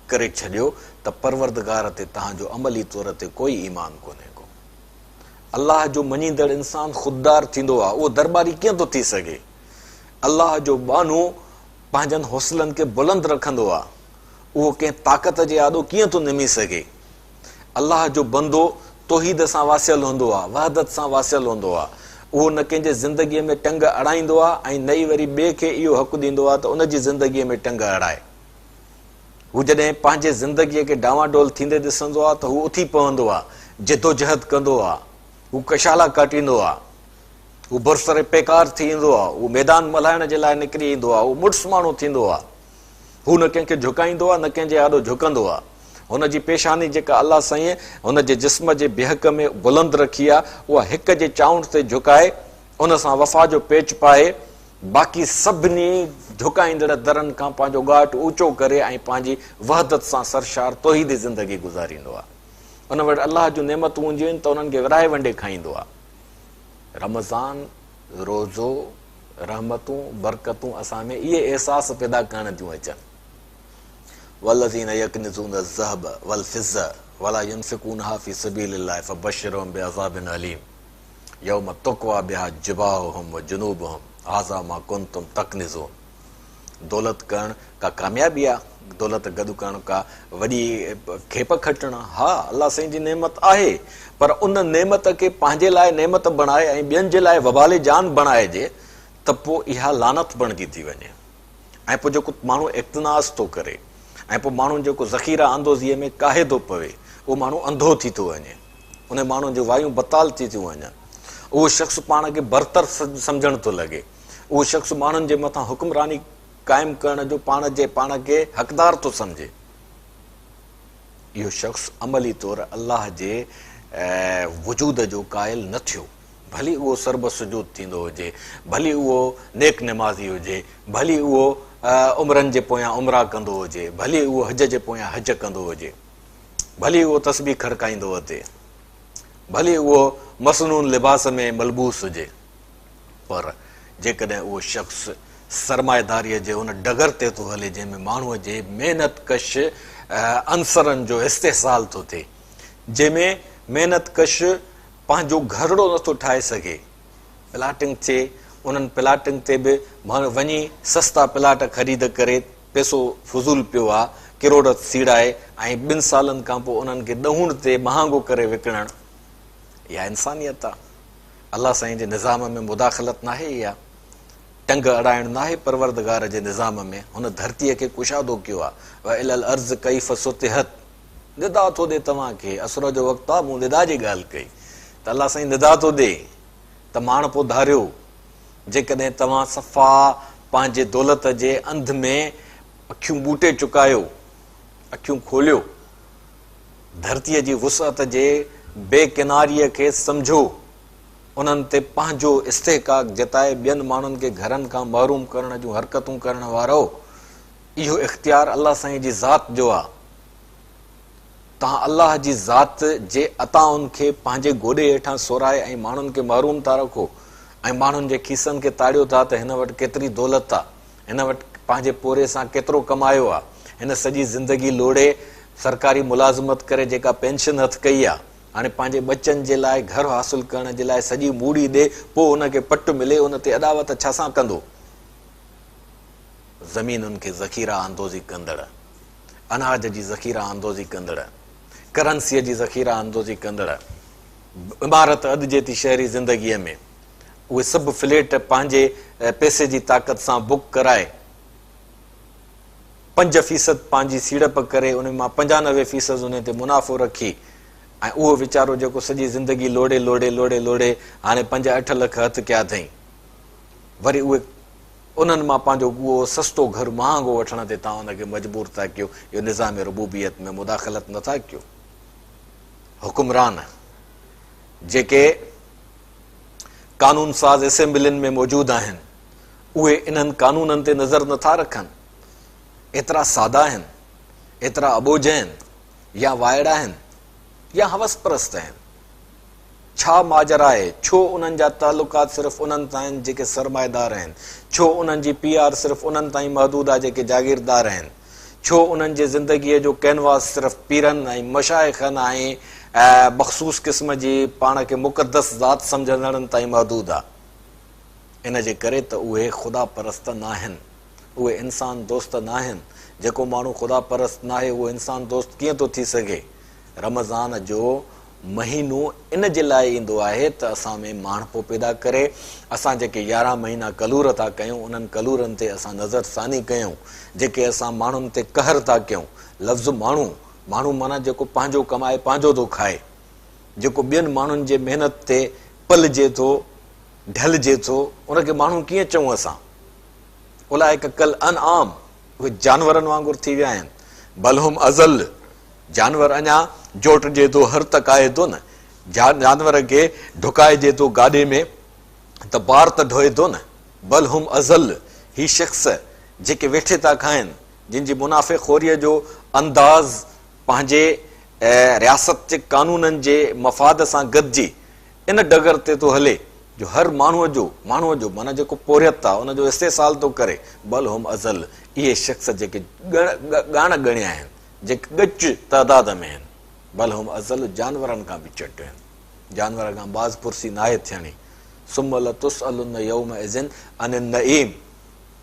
ڪري ڇڏيو ته پروردگار تي توهان جو عملي طور تي ڪوئي ايمان ڪونهي ڪو. الله جو مڃيندڙ انسان خوددار ٿيندو آهي، اهو درٻاري ڪيئن ٿو ٿي سگهي؟ الله جو ٻانهو پنهنجن حوصلن کي بلند رکندو آهي، اهو ڪنهن طاقت جي آڏو ڪيئن ٿو نمي سگهي؟ الله جو بندو توحيد سان واسيل هوندو آهي، وحدت سان واسيل هوندو آهي، اهو نه ڪنهن جي زندگيء ۾ ٽنگ اڙائيندو آهي ۽ نه ئي وري ٻئي کي اهو حق ڏيندو آهي ته ان جي زندگيء ۾ ٽنگ اڙائي. هو جڏهن پنهنجي زندگيء کي ڊانواڊول ٿيندي ڏسندو آهي ته هو اٿي پوندو آهي، جدوجهد ڪندو آهي، هو ڪشالا ڪاٽيندو آهي، هو برسر پيڪار ٿي ايندو آهي، هو ميدان ملهائڻ جي لاء نڪري ايندو آهي، هو مڙس ماڻهو ٿيندو آهي. هو نه ڪنهن کي جهڪائيندو آهي نه ڪنهن جي آڏو جهڪندو آهي. هن جي پيشاني جيڪا الله سائينء هن جي جسم جي بيهڪ ۾ بلند رکي آهي، اها هڪ جي چانئٺ تي جهڪائي، ان سان وفا جو پيچ پائي، باقي سڀني جهڪائيندڙ درن کان پنهنجو ڳاٽ اوچو ڪري ۽ پنهنجي وحدت سان سرشار توحيدي زندگي گذاريندو آهي. ان وٽ الله جون نعمتون هونديون آهن ته انهن کي ورهائي ونڊي کائيندو آهي. رمضان، روزو، رحمتون، برڪتون اسان ۾ اهي احساس پيدا ڪرڻ ٿيون اچن. والذين يڪنزون الذهب والفضة ولا ينفقونها في سبيل الله فبشرهم بعذاب اليم يوم تڪويٰ بها جباههم وجنوبهم هذا ما ڪنتم تڪنزون. دولت ڪرڻ ڪا ڪاميابي آ؟ دولت گڏ ڪرڻ ڪا وڏي کيپ کٽڻ آ؟ ها الله سائين جي نعمت آهي پر ان نعمت کي پنهنجي لاء نعمت بڻائي ۽ ٻين جي لاء وبال جان بڻائجي ته پوء اها لعنت بڻجي ٿي وڃي ۽ پوء جيڪو ماڻهو اڪتناز ٿو ڪري ۽ پوء ماڻهو جيڪو ذخيره اندوزيء ۾ ڪاهي ٿو پوي اهو ماڻهو انڌو ٿي ٿو وڃي. انهي ماڻهو جون وايون بتال ٿي ٿيون وڃن. اهو شخص پاڻ کي برتر سمجهڻ ٿو لڳي. اهو شخص ماڻهن جي مٿان حڪمراني قائم ڪرڻ جو پاڻ جي پاڻ کي حقدار ٿو سمجهي. اهو شخص عملي طور الله جي وجود جو قائل نه ٿيو. ڀلي اهو سربسجود ٿيندو هجي، ڀلي اهو نيڪ نمازي هجي، ڀلي اهو عمرن جي پويان عمرا ڪندو هجي، ڀلي اهو حج جي پويان حج ڪندو هجي. ڀلي اهو تسبيح کڙڪائيندو اٿي، ڀلي اهو مسنون لباس ۾ ملبوس هجي، پر جيڪڏهن اهو شخص سرمائيداريء جي ان ڊگر تي ٿو هلي جنهن ۾ ماڻهوء جي محنت ڪش عنصرن جو استحصال ٿو ٿئي، جنهن ۾ محنت ڪش پنهنجو گهرڙو نٿو ٺاهي سگهي، پلاٽنگ ٿئي، انهن پلاٽنگ تي به وڃي سستا پلاٽ خريد ڪري پئسو فضول پيو آ، ڪروڙ سيڙائي ۽ ٻن سالن کان پوء انهن کي ڏهوڻ تي مهانگو ڪري وڪڻڻ، اها انسانيت آ؟ الله سائين جي نظام ۾ مداخلت ناهي اها؟ ٽنگ اڙائڻ ناهي پروردگار جي نظام ۾، هن ڌرتيء کي ڪشادو ڪيو آ، والي الارض ڪيف سطحت، ندا ٿو ڏي توهان کي، عصر جو وقت آ، مون ندا جي ڳالهه ڪئي ته الله سائين ندا ٿو ڏي ته ماڻهپو ڌاريو، جيڪڏهن توهان صفا پنهنجي دولت جي انڌ ۾ اکيون ٻوٽي چڪا آهيو، اکيون کوليو، ڌرتيء جي وسعت جي بي ڪناريء کي سمجهو، انهن تي پنهنجو استحقاق جتائي ٻين ماڻهن کي گهرن کان محروم ڪرڻ جون حرڪتون ڪرڻ وارؤ، اهو اختيار الله سائين جي ذات جو آ. توهان الله جي ذات جي عطائن کي پنهنجي گوڏي هيٺان سورائي ۽ ماڻهن کي محروم ٿا رکو ۽ ماڻهن جي کيسن کي تاڙيو ٿا ته هن وٽ ڪيتري دولت آ، هن وٽ پنهنجي پورهيي سان ڪيترو ڪمايو آ، هن سڄي زندگي لوڙي سرڪاري ملازمت ڪري جيڪا پينشن هٿ ڪئي آ، هاڻي پنهنجي ٻچن جي لاء گهر حاصل ڪرڻ جي لاء سڄي موڙي ڏي پوء ان کي پٽ ملي ان تي اڏاوت ڇا سان ڪندو؟ زمينن کي ذخيره اندوزي ڪندڙ. اناج جي ذخيره اندوزي ڪندڙ، ڪرنسيء جي ذخيره اندوزي ڪندڙ، عمارت اڏجي ٿي شهري زندگيء ۾، اهي سڀ فليٽ پنهنجي پئسي جي طاقت سان بڪ ڪرائي، 5% پنهنجي سيڙپ ڪري ان مان 95% ان تي منافعو رکي ۽ اهو ويچارو جيڪو سڄي زندگي لوڙي لوڙي لوڙي لوڙي هاڻي پنج اٺ لک هٿ ڪيا اٿئين، وري اهي انهن مان پنهنجو اهو سستو گهر مهانگو وٺڻ تي توهان ان کي مجبور ٿا ڪيو، اهو نظام ربوبيت ۾ مداخلت نه ٿا ڪيو. حڪمران جيڪي قانون ساز اسيمبلين ۾ موجود آهن، اهي انهن قانونن تي نظر نه ٿا رکن. ايترا سادا آهن، ايترا اٻوجهه آهن يا وائڙا آهن يا هوس پرست آهن. ڇا ماجرا آهي؟ ڇو انهن جا تعلقات صرف انهن سان آهن جيڪي سرمائيدار آهن؟ ڇو انهن جي پي آر صرف انهن تائين محدود آهي جيڪي جاگيردار آهن؟ ڇو انهن جي زندگيء جو ڪينواس صرف پيرن ۽ مشائخن ۽ مخصوص قسم جي پاڻ کي مقدس ذات سمجهندڙن تائين محدود آهي؟ ان جي ڪري ته اهي خدا پرست ناهن. اهي انسان دوست ناهن. جيڪو ماڻهو خدا پرست ناهي اهو انسان دوست ڪيئن ٿو ٿي سگهي؟ رمضان جو مهينو ان جي لاء ايندو آهي ته اسان ۾ ماڻهپو پيدا ڪري. اسان جيڪي 11 مهينا ڪلور ٿا ڪيون انهن ڪلورن تي اسان نظر ثاني ڪيون. جيڪي اسان ماڻهن تي قهر ٿا ڪيون. لفظ ماڻهو، ماڻهو معنيٰ جيڪو پنهنجو ڪمائي پنهنجو ٿو کائي. جيڪو ٻين ماڻهن جي محنت تي پلجي ٿو، ڍلجي ٿو، ان کي ماڻهو ڪيئن چئون اسان؟ اولئڪ ڪالانعام، اهي جانورن وانگر ٿي ويا آهن. بل هم اضل، جانور اڃا جوٽجي ٿو، هر ته ڪاهي ٿو نه. جانور کي ڍڪائجي ٿو گاڏي ۾ ته بار ته ڍوئي ٿو نه. بل هم اضل، هي شخص جيڪي ويٺي ٿا کائن، جن جي منافع خوريء جو انداز پنهنجي رياست جي قانونن جي مفاد سان گڏجي ان ڊگر تي ٿو هلي، جو هر ماڻهوء جو، ماڻهوء جو، معنيٰ جيڪو پورهيت آ، ان جو استحصال ٿو ڪري، بل هم اضل، اهي شخص جيڪي ڳڻ، ڳاڻ ڳڻيا آهن، جيڪي ڳچ تعداد ۾ آهن، بل هم اضل، جانورن کان به چٽ آهن. جانور کان باز پرسي ناهي ٿيڻي. ثم لتسئلن يومئذ عن النعيم،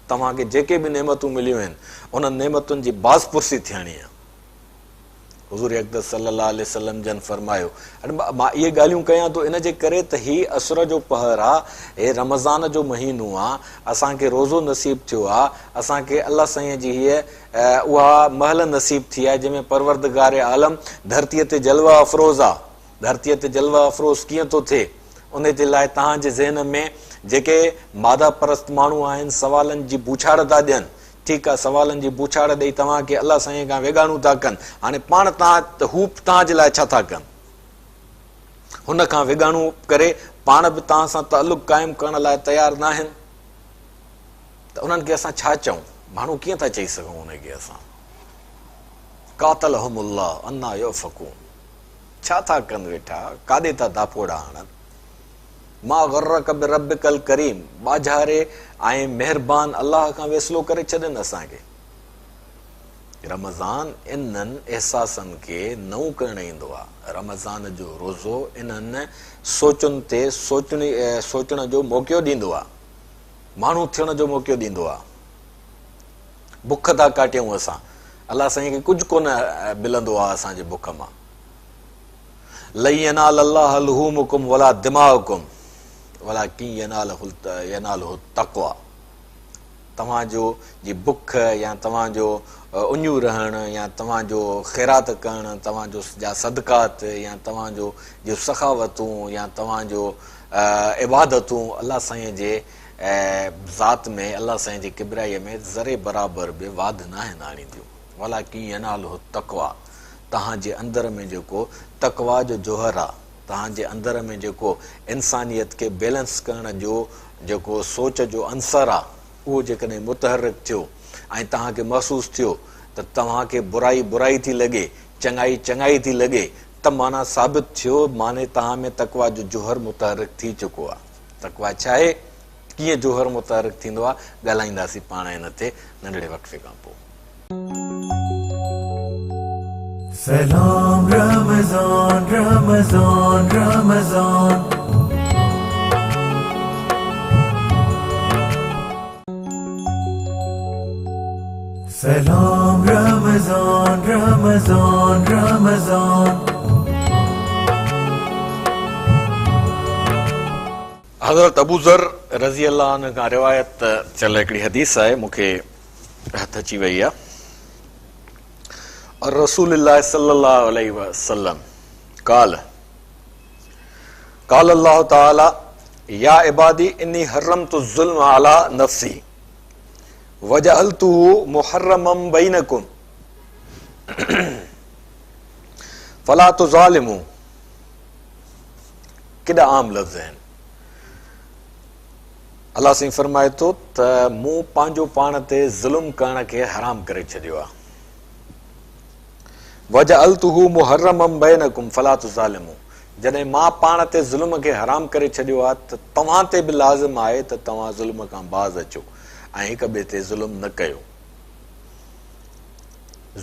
توهان کي جيڪي به نعمتون مليون آهن، انهن نعمتن جي باز پرسي ٿيڻي آ. حضور اقدس صلي الله عليه وسلم جن فرمايو، هاڻي مان اهي ڳالهيون ڪيان ٿو ان جي ڪري ته هي اسر جو پهر آ، هي رمضان جو مهينو آ، اسان کي روزو نصيب ٿيو آ، اسان کي الله سائين جي هيء اها مهل نصيب ٿي آهي جنهن ۾ پروردگار عالم ڌرتيء تي جلوه افروز آ. ڌرتيء تي جلوه افروز ڪيئن ٿو ٿئي؟ ان جي لاء توهان جي ذهن ۾ جيڪي ماده پرست ماڻهو آهن سوالن جي بوڇاڙ ٿا ڏين، ٺيڪ آ سوالن جي بوڇاڙ ڏئي توهان کي الله سائين کان ويڳاڻو ٿا ڪن، هاڻي پاڻ توهان هو توهان جي لاء ڇا ٿا ڪن؟ هن کان ويڳاڻو ڪري پاڻ به توهان سان تعلق قائم ڪرڻ لاء تيار ناهن ته انهن کي اسان ڇا چئون؟ ماڻهو ڪيئن ٿا چئي سگهون انهن کي اسان؟ قاتلهم الله انا يؤفڪون ڇا ٿا ڪن ويٺا، ڪاڏي ٿا داڦوڙا هڻن؟ ما غرک بربک الڪريم، ٻاجهاري ۽ مهربان الله کان ويسلو ڪري ڇڏين اسان کي. رمضان انهن احساسن کي نئون ڪرڻ ايندو آ. رمضان جو روزو انهن سوچن تي سوچڻ جو موقعو ڏيندو آ. ماڻهو ٿيڻ جو موقعو ڏيندو آ. بک ٿا ڪاٽيون اسان. الله سائين کي ڪجهه ڪونه ملندو آ اسان جي بک مان. لن ينال الله لحومڪم ولا دماؤڪم ولڪن يناله التقويٰ توهان جو جي بک يا توهان جو اڃيو رهڻ يا توهان جو خيرات ڪرڻ توهان جو جا صدقات يا توهان جو جون سخاوتون يا توهان جو عبادتون الله سائين جي ذات ۾ الله سائين جي ڪبريائي ۾ ذري برابر به واڌ ناهن آڻينديون ولڪن يناله التقويٰ توهان جي اندر ۾ جيڪو تقويٰ جو جوهر آ، توهان جي اندر ۾ جيڪو انسانيت کي بيلنس ڪرڻ جو جيڪو سوچ جو عنصر آ، اهو جيڪڏهن متحرڪ ٿيو ۽ توهان کي محسوس ٿيو ته توهان کي برائي برائي ٿي لڳي، چڱائي چڱائي ٿي لڳي ته معنيٰ ثابت ٿيو معني توهان ۾ تقويٰ جو جوهر متحرڪ ٿي چڪو آ. تقويٰ ڇا آهي؟ ڪيئن جوهر متحرڪ ٿيندو آ؟ ڳالهائينداسين پاڻ ان تي ننڍڙي وقفي کان پوء. سلام رمضان رمضان رمضان. سلام رمضان رمضان رمضان. حضرت ابوذر رضي الله عنه کان روايت ٿيل هڪڙي حديث آهي مون کي هٿ اچي وئي آهي رسول الله صلي الله عليه وسلم قال قال الله تعالى يا عبادي اني حرمت الظلم على نفسي وجعلته محرما بينكم فلا تظالموا ڪيڏا عام لفظ آهن. الله سائين فرمائي ٿو ته مون پنهنجو پاڻ تي ظلم ڪرڻ کي حرام ڪري ڇڏيو آهي. وجعلته محرما بينڪم فلا تظالموا جڏهن مان پاڻ تي ظلم کي حرام ڪري ڇڏيو آهي ته توهان تي به لازم آهي ته توهان ظلم کان باز اچو ۽ هڪ ٻئي تي ظلم نه ڪيو.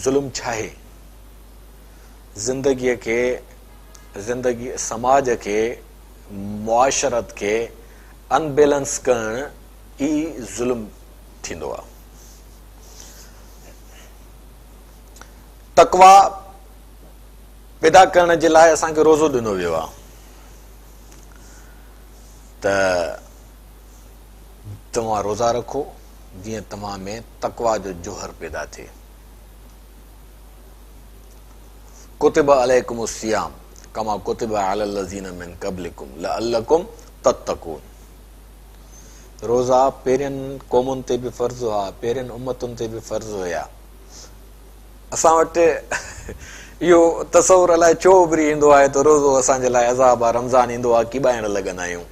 ظلم ڇا آهي؟ زندگيء کي زندگي سماج کي معاشرت کي ان بيلنس ڪرڻ ئي ظلم ٿيندو آ. تقويٰ پيدا ڪرڻ جي لاء اسان کي روزو ڏنو ويو آ ته توهان روزا رکو جيئن توهان ۾ تقويٰ جو جوهر پيدا ٿئي. ڪتب عليڪم الصيام ڪما ڪتب علي الذين من قبلڪم لعلڪم تتقون روزا پهرين قومن تي به فرض هئا پهرين امتن تي به فرض هيا اسان وٽ اهو تصور الائي ڇو اڀري ايندو آهي ته روزو اسان جي لاء عذاب آهي رمضان ايندو آهي ڪيٻائڻ لڳندا آهيون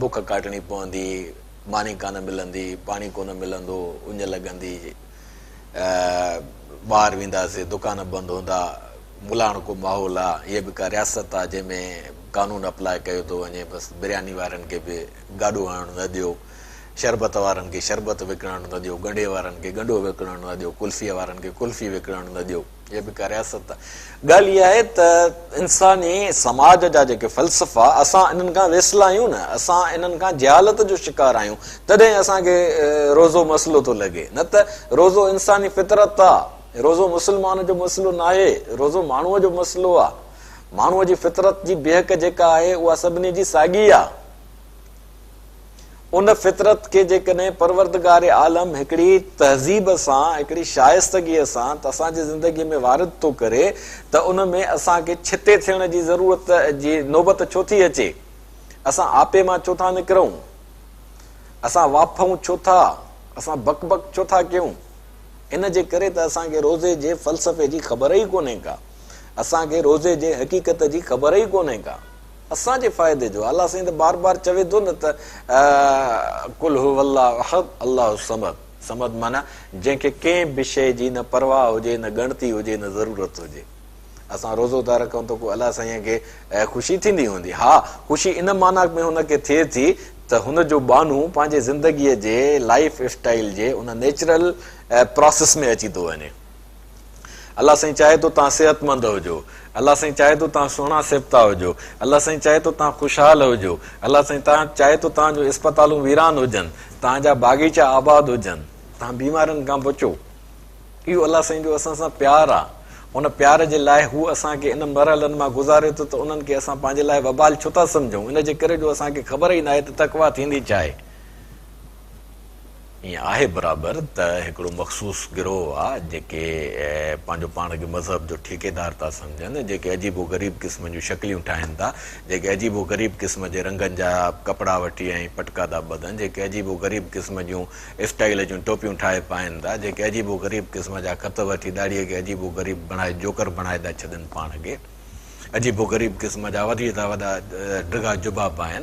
بک ڪاٽڻي پوندي ماني ڪانه ملندي پاڻي ڪونه ملندو اڃ لڳندي ٻاهر وينداسين دڪان بند هوندا ملاڻڪو ماحول آ هيء به ڪا رياست آ جنهن ۾ قانون اپلاء ڪيو ٿو وڃي بس برياني وارن کي به گاڏو هڻڻ نه ڏيو، شربت وارن کي شربت وڪڻڻ نه ڏيو، ڳنڍي وارن کي ڳنڍو وڪڻڻ نه ڏيو، قلفيء وارن کي قلفي وڪڻڻ نه ڏيو. اها به ڪا رياست آ. ڳالهه اها آهي ته انساني سماج جا جيڪي فلسفا اسان انهن کان ويسلا آهيون نه، اسان انهن کان جهالت جو شڪار آهيون، تڏهن اسان کي روزو مسئلو ٿو لڳي، نه ته روزو انساني فطرت آ، روزو مسلمان جو مسئلو ناهي، روزو ماڻهوء جو مسئلو آ. ماڻهوء جي فطرت جي بيهڪ جيڪا آهي اها سڀني جي ساڳي آ. ان فطرت کي جيڪڏهن پروردگار عالم هڪڙي تهذيب سان، هڪڙي شائستگيء سان اسان جي زندگيء ۾ وارد ٿو ڪري ته ان ۾ اسان کي ڇتي ٿيڻ جي ضرورت جي نوبت ڇو ٿي اچي؟ اسان آپي مان ڇو ٿا نڪرون؟ اسان واڦون ڇو ٿا؟ اسان بڪ بڪ ڇو ٿا ڪيون؟ ان جي ڪري ته اسان کي روزي جي فلسفي جي خبر ئي ڪونهي ڪا. اسان کي روزي جي حقيقت جي خبر ئي ڪونهي ڪا. اسان جي فائدي جو الله سائين ته بار بار چوي ٿو نه ته قل هو الله احد الله الصمد صمد معنيٰ جنهن کي ڪنهن به شيء جي نه پرواهه هجي نه ڳڻتي هجي نه ضرورت هجي اسان روزو ٿا رکون ته ڪو الله سائين کي خوشي ٿيندي هوندي ها خوشي ان معنيٰ ۾ هن کي ٿئي ٿي ته هن جو ٻانهو پنهنجي زندگيء جي لائف اسٽائيل جي ان نيچرل پراسيس ۾ اچي ٿو وڃي الله سائين چاهي ٿو توهان صحتمند هجو الله سائين چاهي ٿو توهان سهڻا سيبتا هجو الله سائين چاهي ٿو توهان خوشحال هجو الله سائين توهان چاهي ٿو توهان جون اسپتالون ويران هجن توهان جا باغيچا آباد هجن توهان بيمارين کان بچو اهو الله سائين جو اسان سان پيار آ ان پيار جي لاء هو اسان کي ان مرحلن مان گذاري ٿو ته انهن کي اسان پنهنجي لاء وبال ڇو ٿا سمجهون ان جي ڪري جو اسان کي خبر ئي ناهي ته تقويٰ ٿيندي ڇا آهي. ائين آهي برابر ته هڪڙو مخصوص گروهه آ جيڪي پنهنجو پاڻ کي مذهب جو ٺيڪيدار ٿا سمجهن، جيڪي عجيب و غريب قسم جون شڪليون ٺاهين ٿا، جيڪي عجيب و غريب قسم جي رنگن جا ڪپڙا وٺي ۽ پٽڪا ٿا ٻڌن، جيڪي عجيب و غريب قسم جون اسٽائيل جون ٽوپيون ٺاهي پائين ٿا، جيڪي عجيب و غريب قسم جا خط وٺي ڏاڙهيء کي عجيب و غريب بڻائي جوڪر بڻائي ٿا ڇڏن پاڻ کي عجيب و غريب قسم جا وڌي ٿا وڏا ڊگها جبا پائن.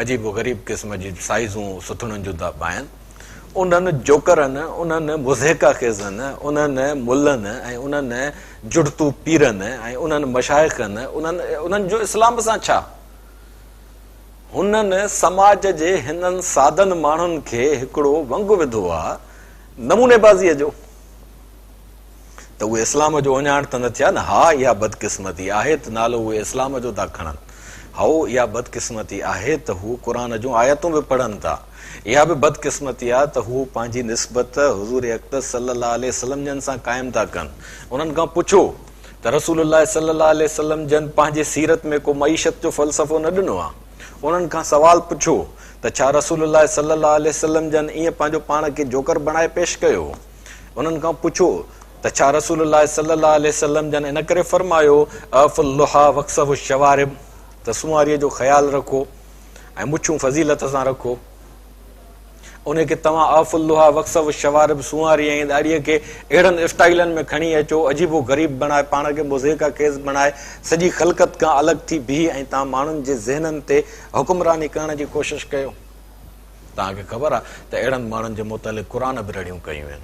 عجيب و غريب قسم جي سائيزون سٿڻن جون ٿا پائن. انهن جوڪرن، انهن مضحڪه خيزن، انهن ملن ۽ انهن جڙتو پيرن ۽ انهن مشائخن، انهن انهن جو اسلام سان ڇا؟ هنن سماج جي هنن سادن ماڻهن کي هڪڙو ونگ وڌو آ نموني بازيء جو. ته اهي اسلام جو اهڃاڻ ته نه ٿيا نه. ها اها بدقسمتي آهي ته نالو اهي اسلام جو ٿا کڻن. هائو اها بدقسمتي آهي ته هو قرآن جون آيتون به پڙهن ٿا. اها به بدقسمتي آهي ته هو پنهنجي نسبت حضور اقدس صلي الله عليه وسلم جن سان قائم ٿا ڪن. انهن کان پڇو ته رسول الله صلي الله عليه وسلم جن پنهنجي سيرت ۾ ڪو معيشت جو فلسفو نه ڏنو آهي. انهن کان سوال پڇو ته ڇا رسول الله صلي الله عليه وسلم جن ائين پنهنجو پاڻ کي جوڪر بڻائي پيش ڪيو هو؟ انهن کان پڇو ته ڇا رسول الله صلي الله عليه وسلم جن ان ڪري فرمايو، اعفوا اللحي واقصروا الشوارب ته سنواريء جو خيال رکو ۽ مڇون فضيلت سان رکو. ان کي توهان اعفوا اللحي واقصروا الشوارب سنواري ۽ ڏاڙهيء کي اهڙن اسٽائيلن ۾ کڻي اچو، عجيب و غريب بڻائي پاڻ کي مضحڪه خيز بڻائي سڄي خلقت کان الڳ ٿي بيهي ۽ توهان ماڻهن جي ذهنن تي حڪمراني ڪرڻ جي ڪوشش ڪيو. توهان کي خبر آهي ته اهڙن ماڻهن جي متعلق قرآن به رڙيون ڪيون آهن،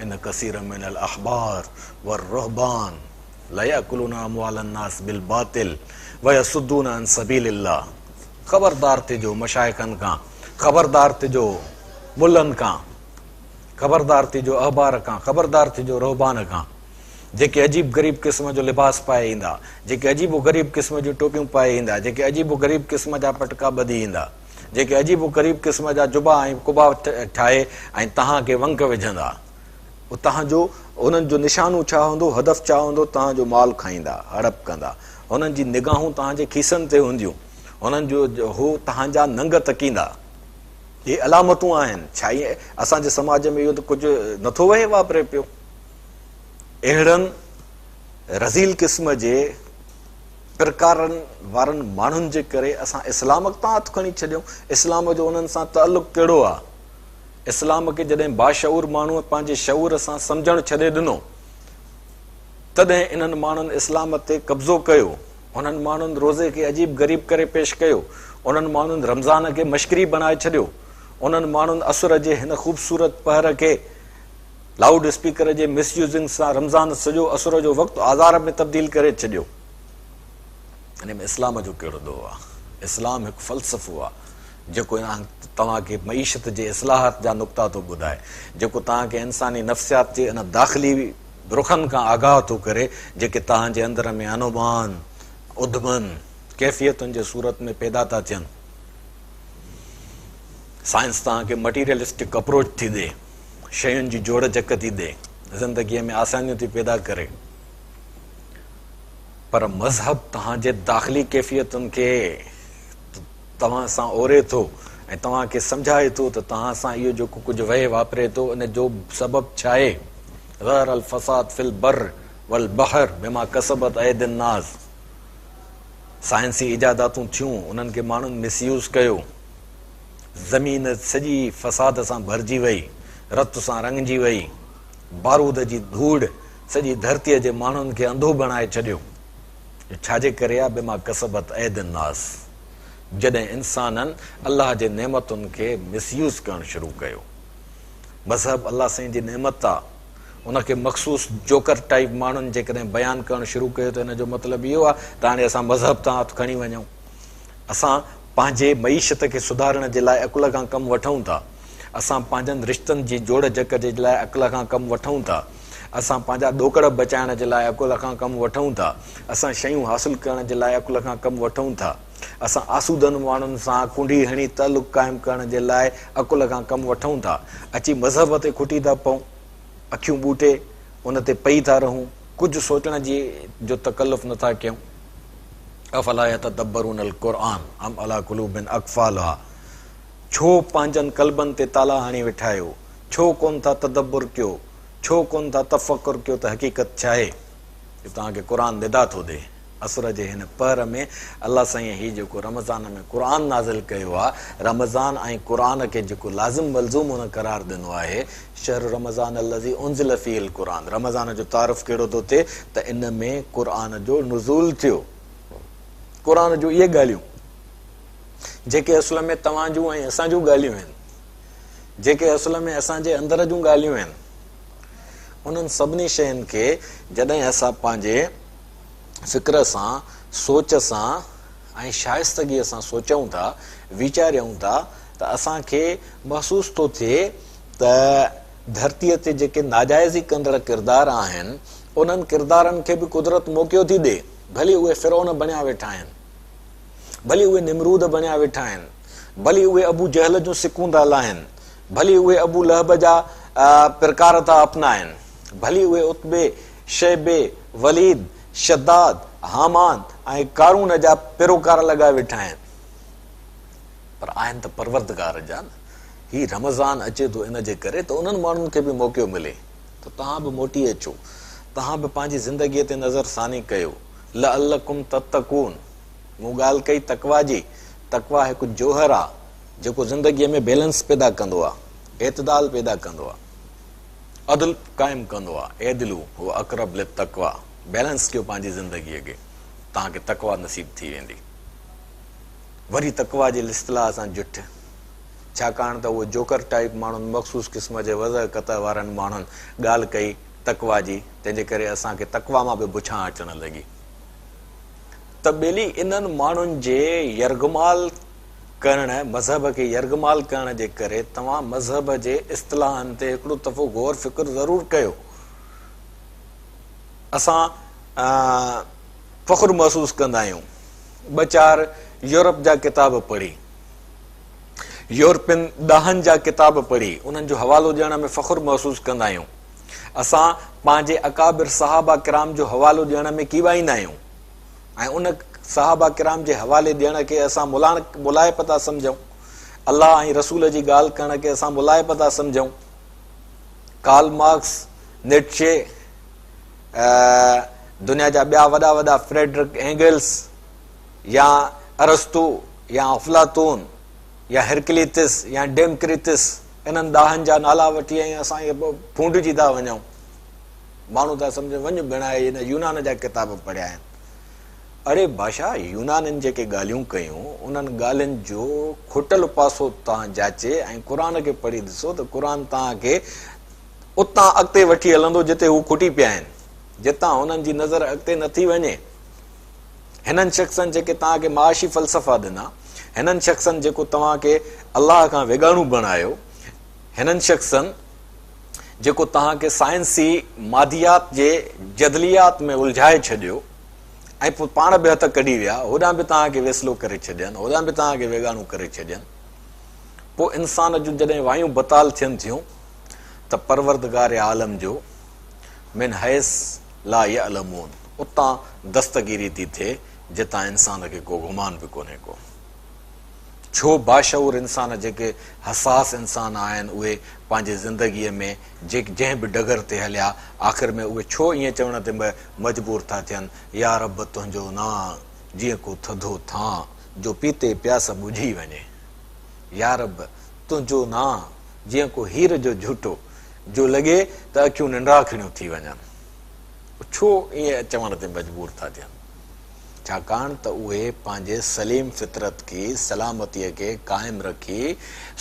ان ڪثيرا من الاحبار والرهبان ليأڪلون اموال الناس بالباطل ويصدون عن سبيل الله خبردار ٿجو مشائخن کان، خبردار ٿجو ملن کان، خبردار ٿجو احبار کان، خبردار ٿجو رهبان کان، جيڪي عجيب غريب قسم جو لباس پائي ايندا، جيڪي عجيب و غريب قسم جون ٽوپيون پائي ايندا، جيڪي عجيب و غريب قسم جا پٽڪا ٻڌي ايندا. جيڪي عجيب و غريب قسم جا جبا ۽ قبا ٺاهي ۽ توهان کي ونگ وجهندا. توهان جو انهن جو نشانو ڇا هوندو، هدف ڇا هوندو، توهان جو مال کائيندا، هڙپ ڪندا. هنن جي نگاهون توهان جي کيسن تي هونديون. هنن جو هو توهان جا ننگ تڪيندا. اهي علامتون آهن. ڇا ائين اسان جي سماج ۾ اهو ته ڪجهه نٿو وهي واپري پيو؟ اهڙن رذيل قسم جي پرڪارن وارن ماڻهن جي ڪري اسان اسلام تان هٿ کڻي ڇڏيون، اسلام جو انهن سان تعلق ڪهڙو آ؟ اسلام کي جڏهن باشعور ماڻهوء پنهنجي شعور سان سمجهڻ ڇڏي ڏنو، تڏهن انهن ماڻهن اسلام تي قبضو ڪيو، انهن ماڻهن روزي کي عجيب غريب ڪري پيش ڪيو، انهن ماڻهن رمضان کي مشڪري بڻائي ڇڏيو، انهن ماڻهن عصر جي هن خوبصورت پهر کي لائوڊ اسپيڪر جي مس يوزنگ سان رمضان سڄو عصر جو وقت آزار ۾ تبديل ڪري ڇڏيو. ان ۾ اسلام جو ڪهڙو ڏوهه آ؟ اسلام هڪ فلسفو آ، جيڪو توهان کي معيشت جي اصلاحات جا نقطا ٿو ٻڌائي، جيڪو توهان کي انساني نفسيات جي ان داخلي رخن کان آگاهه ٿو ڪري، جيڪي توهان جي اندر ۾ انومان، اڌمن، ڪيفيتن جي صورت ۾ پيدا ٿا ٿين. سائنس توهان کي مٽيريلسٽڪ اپروچ ٿي ڏئي، شين جي جوڙجڪ ٿي ڏئي، زندگيء ۾ آسانيون ٿي پيدا ڪري. پر مذهب توهان جي داخلي ڪيفيتن کي توهان سان اوري ٿو ۽ توهان کي سمجهائي ٿو ته توهان سان اهو جيڪو ڪجهه وهي واپري ٿو ان جو سبب ڇاهي؟ ظهر الفساد في البر والبحر بما ڪسبت ايدي الناس سائنسي ايجاداتون ٿيون انهن کي ماڻهن مس يوز ڪيو زمين سڄي فساد سان ڀرجي وئي رت سان رڱجي وئي بارود جي ڌوڙ سڄي ڌرتيء جي ماڻهن کي انڌو بڻائي ڇڏيو. اهو ڇا جي ڪري آهي؟ بما ڪسبت ايدي الناس جڏهن انسانن الله جي نعمتن کي مس يوز ڪرڻ شروع ڪيو. مذهب الله سائين جي نعمت آ. ان کي مخصوص جوڪر ٽائيپ ماڻهن جيڪڏهن بيان ڪرڻ شروع ڪيو ته ان جو مطلب اهو آ ته هاڻي اسان مذهب تان هٿ کڻي وڃون. اسان پنهنجي معيشت کي سڌارڻ جي لاء عقل کان ڪم وٺون ٿا. اسان پنهنجن رشتن جي جوڙ جڪ جي لاء عقل کان ڪم وٺون ٿا. اسان پنهنجا ڏوڪڙ بچائڻ جي لاء عقل کان ڪم وٺون ٿا. اسان شيون حاصل ڪرڻ جي لاء عقل کان ڪم وٺون ٿا. اسان آسودن ماڻهن سان ڪنڍي هڻي تعلق قائم ڪرڻ جي لاء عقل کان ڪم وٺون ٿا. اچي مذهب تي کٽي ٿا پئون. اکيون ٻوٽي ان تي پئي ٿا رهون. ڪجهه سوچڻ جي جو تڪلف نه ٿا ڪيون. افلا يتدبرون القرآن ام علي قلوب اقفالها ڇو پنهنجن قلبن تي تالا هڻي ويٺا آهيو؟ ڇو ڪونه ٿا تدبر ڪيو؟ ڇو ڪونه ٿا تفڪر ڪيو ته حقيقت ڇاهي؟ جو توهان کي قرآن ندا ٿو ڏئي. عصر جي هن پهر ۾ الله سائين هي جيڪو رمضان ۾ قرآن نازل ڪيو آهي، رمضان ۽ قرآن کي جيڪو لازم ملزوم هن قرار ڏنو آهي، شهر رمضان الذي انزل فيه القرآن، رمضان جو تعارف ڪهڙو ٿو ٿئي ته ان ۾ قرآن جو نزول ٿيو. قرآن جون اهي ڳالهيون جيڪي اصل ۾ توهان جون ۽ اسان جون ڳالهيون آهن، جيڪي اصل ۾ اسان جي اندر جون ڳالهيون آهن، انهن سڀني شين کي جڏهن اسان پنهنجي فڪر سان، سوچ سان ۽ شائستگيء سان سوچيون ٿا، ويچاريون ٿا ته اسان کي محسوس ٿو ٿئي ته ڌرتيء تي جيڪي ناجائزي ڪندڙ ڪردار آهن، انهن ڪردارن کي به قدرت موقعو ٿي ڏئي، ڀلي اهي فرعون بڻيا ويٺا آهن. ڀلي اهي نمرود بڻيا ويٺا آهن، ڀلي اهي ابو جهل جون سڪون ٿا لاهن، ڀلي اهي ابو لهب جا پرڪار ٿا اپنائن، ڀلي اهي عتبي، شيبي، وليد، شداد، هامان ۽ قارون جا پيروڪار لڳا ويٺا آهن، پر آهن ته پروردگار جا نه. هي رمضان اچي ٿو ان جي ڪري ته انهن ماڻهن کي به موقعو ملي ته توهان به موٽي اچو، توهان به پنهنجي زندگيء تي نظر ثاني ڪيو. لعلڪم تتقون مون ڳالهه ڪئي تقويٰ جي، تقويٰ هڪ جوهر آ جيڪو زندگيء ۾ بيلنس پيدا ڪندو آ، اعتدال پيدا ڪندو آ، عدل قائم ڪندو آ، اعدلوا هو اقرب للتقويٰ بيلنس ڪيو پنهنجي زندگيء کي توهان کي تقويٰ نصيب ٿي ويندي. وري تقويٰ جي اصطلاح سان جٺ، ڇاڪاڻ ته اهو جوڪر ٽائيپ ماڻهن مخصوص قسم جي وضع قطع وارن ماڻهن ڳالهه ڪئي تقويٰ جي، تنهن جي ڪري اسان کي تقويٰ مان به بڇان اچڻ لڳي ته ٻيلي انهن ماڻهن جي يرغمال ڪرڻ، مذهب کي يرغمال ڪرڻ جي ڪري توهان مذهب جي اصطلاحن تي هڪڙو دفعو غور فڪر ضرور ڪيو. اسان فخر محسوس ڪندا آهيون ٻه چار يورپ جا ڪتاب پڙهي، يورپين ڏاهن جا ڪتاب پڙهي انهن جو حوالو ڏيڻ ۾ فخر محسوس ڪندا آهيون. اسان پنهنجي اڪابر صحابه ڪرام جو حوالو ڏيڻ ۾ ڪيٻائيندا آهيون ۽ ان صحابه ڪرام جي حوالي ڏيڻ کي اسان ملائپ ٿا سمجهون. الله ۽ رسول جي ڳالهه ڪرڻ کي اسان ملائپ ٿا سمجهون. ڪارل مارڪس، نٽشي، دنيا جا ٻيا وڏا وڏا فريڊرڪ اينگلس يا ارسطو يا افلاطون يا هرڪليتس يا ڊيمڪريتس انهن ڏاهن جا نالا وٺي ۽ اسان اهي ڦونڊجي ٿا وڃون. ماڻهو ٿا سمجهن وڃ ڀيڻا هن يونان جا ڪتاب پڙهيا آهن. اڙي بادشاهه يونانين جيڪي ڳالهيون ڪيون انهن ڳالهين جو کٽل پاسو توهان جاچي ۽ قرآن کي پڙهي ڏسو ته قرآن توهان کي اتان اڳتي وٺي هلندو جتي هو کٽي پيا آهن، جتان هنن جي نظر اڳتي نٿي وڃي. هنن شخصن جيڪي توهان کي معاشي فلسفا ڏنا، هنن شخصن جيڪو توهان کي الله کان ويڳاڻو بڻايو، هنن شخصن جيڪو توهان کي سائنسي ماديات جي جدليات ۾ الجهائي ڇڏيو ۽ پوء پاڻ به هٿ ڪڍي ويا، هوڏانهن به توهان کي ويسلو ڪري ڇڏين، هوڏانهن به توهان کي ويڳاڻو ڪري ڇڏين. پوء انسان جون جڏهن وايون بتال ٿين ٿيون ته پروردگار عالم جو من حيث لا يعلمون اتان دستگيري ٿي ٿئي جتان انسان کي ڪو گمان به ڪونهي ڪو. ڇو باشعور انسان جيڪي حساس انسان آهن اهي پنهنجي زندگيء ۾ جنهن به ڊگر تي هليا آخر ۾ اهي ڇو ائين چوڻ تي مجبور ٿا ٿين يا رب تنهنجو نانء جيئن ڪو ٿڌو ٿانء جو پيتي پياس ٻجهي وڃي يا رب تنهنجو نانء جيئن ڪو هير جو جهوٽو جو لڳي ته اکيون ننڊاکڙيون ٿي وڃن. ڇو ائين چوڻ تي مجبور ٿا ٿين؟ ڇاڪاڻ ته اهي پنهنجي سليم فطرت کي، سلامتيء کي قائم رکي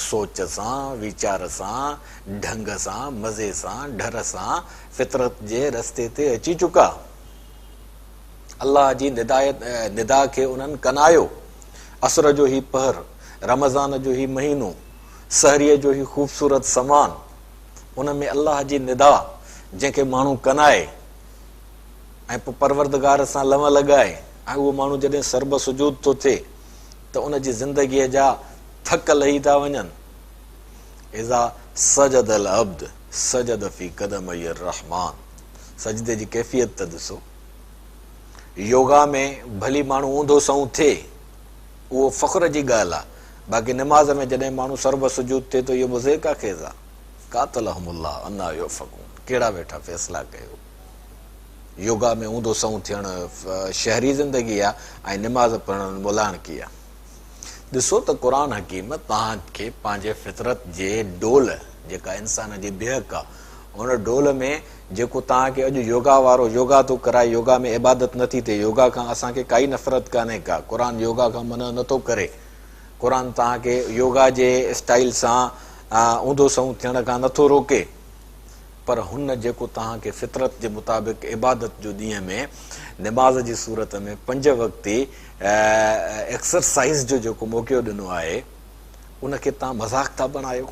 سوچ سان، ويچار سان، ڍنگ سان، مزي سان، ڍر سان فطرت جي رستي تي اچي چڪا. الله جي ندا کي انهن ڪنايو. عصر جو هي پهر، رمضان جو هي مهينو، سحريء جو هي خوبصورت سمان، ان ۾ الله جي ندا جنهن کي ماڻهو ڪنائي ۽ پوء پروردگار سان لنء لڳائي ۽ اهو ماڻهو جڏهن سربسجود ٿو ٿئي ته ان جي زندگيء جا ٿڪ لهي ٿا وڃن. اذا سجد العبد سجد في قدمي الرحمٰن سجدي جي ڪيفيت ته ڏسو. يوگا ۾ ڀلي ماڻهو اونڌو سنئون ٿئي اهو فخر جي ڳالهه آ باقي نماز ۾ جڏهن ماڻهو سربسجود ٿئي ٿو اهو مضحڪه خيز آ. قاتلهم الله انيٰ يؤفڪون ڪهڙا ويٺا فيصلا ڪيو. يوگا ۾ اونڌو سنئون ٿيڻ شهري زندگي آ ۽ نماز پڙهڻ ملاڻڪي آ. ڏسو ته قرآن حڪيم توهان کي پنهنجي فطرت جي ڊول جيڪا انسان جي بيهڪ آ ان ڊول ۾ جيڪو توهان کي اڄ يوگا وارو يوگا ٿو ڪرائي يوگا ۾ عبادت نٿي ٿئي يوگا کان اسان کي ڪائي نفرت ڪانهي ڪا قرآن يوگا کان منع نٿو ڪري قرآن توهان کي يوگا جي اسٽائيل سان اونڌو سنئون ٿيڻ کان نٿو روڪي پر هن جيڪو توهان کي فطرت جي مطابق عبادت جو ڏينهن ۾ نماز جي صورت ۾ پنج وقتي ايڪسرسائيز جو جيڪو موقعو ڏنو آهي ان کي توهان مذاق ٿا بڻايو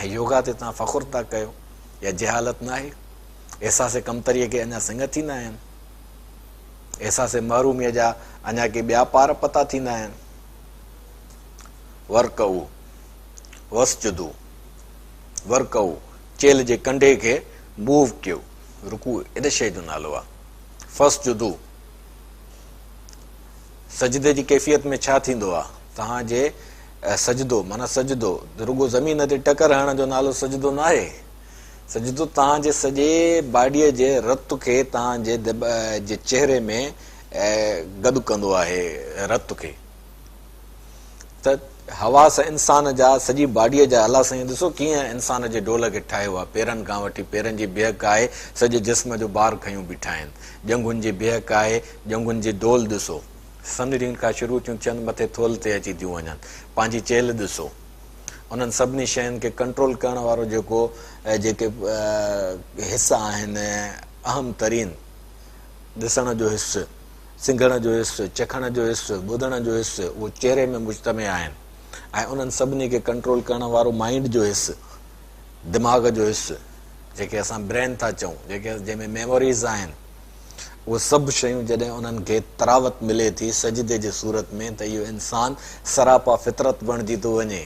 ۽ يوگا تي توهان فخر ٿا ڪيو اها جهالت ناهي؟ احساس ڪمتريء کي اڃا سڱ ٿيندا آهن؟ احساس محروميء جا اڃا ڪي ٻيا پار پتا ٿيندا آهن؟ ورڪعو واسجدو، ورڪعو، چيلهه جي ڪنڍي کي موو ڪيو، رڪوع ان شيء جو نالو آهي. فاسجدو، سجدي جي ڪيفيت ۾ ڇا ٿيندو آهي؟ توهان جي سجدو معنيٰ سجدو رڳو زمين تي ٽڪر هڻڻ جو نالو سجدو ناهي. سجدو توهان جي سڄي باڊيء جي رت کي توهان جي جي چهري ۾ گڏ ڪندو آهي رت کي ته حواس انسان جا سڄي باڊيء جا الله سائين ڏسو ڪيئن انسان جي ڊول کي ٺاهيو آهي پيرن کان وٺي پيرن جي بيهڪ آهي سڄي جسم جو بار کنيون بيٺا آهن ڄنگهن جي بيهڪ آهي ڄنگهن جي ڊول ڏسو سنهڙين کان شروع ٿيون ٿين مٿي ٿولهه تي اچي ٿيون وڃن. پنهنجي چيلهه ڏسو. انهن سڀني شين کي ڪنٽرول ڪرڻ وارو جيڪو جيڪي حس آهن اهم ترين ڏسڻ جو حس، سنگهڻ جو حس، چکڻ جو حس، ٻڌڻ جو حس اهو چهري ۾ مجتمع آهن ۽ انهن سڀني کي ڪنٽرول ڪرڻ وارو مائينڊ جو حس، دماغ جو حس جيڪي اسان برين ٿا چئون جيڪي جنهن ۾ ميموريز آهن. اهي سڀ شيون جڏهن انهن کي تراوت ملي ٿي سجدي جي صورت ۾ ته اهو انسان سراپا فطرت بڻجي ٿو وڃي.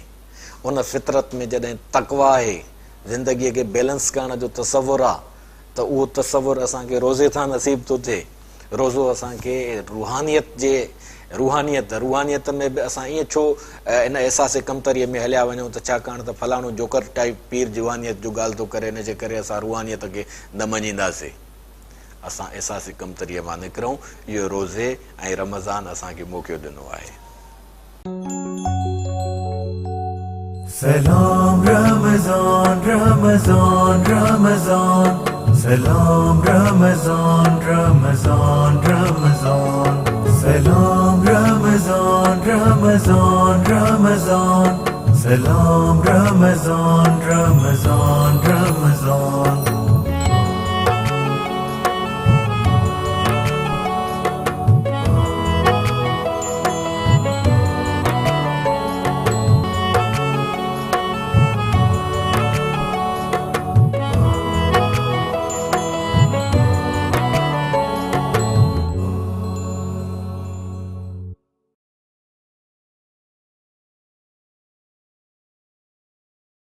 ان فطرت ۾ جڏهن تقويٰ آهي، زندگيء کي بيلنس ڪرڻ جو تصور آ ته اهو تصور اسان کي روزي سان نصيب ٿو ٿئي. روزو اسان کي روحانيت جي روحانيت، روحانيت ۾ به اسان ائين ڇو ان احساس ڪمتريء ۾ هليا وڃون ته ڇاڪاڻ ته فلاڻو جوڪر ٽائيپ پير جوانيت جو ڳالهه ٿو ڪري ان جي ڪري اسان روحانيت کي نه مڃينداسين. اسان احساس ڪمتريء مان نڪرون، اهو روزي ۽ رمضان اسان کي موقعو ڏنو آهي. سلام رمضان رمضان رمضان سلام رمضان رمضان رمضان سلام رمضان رمضان رمضان سلام رمضان رمضان رمضان.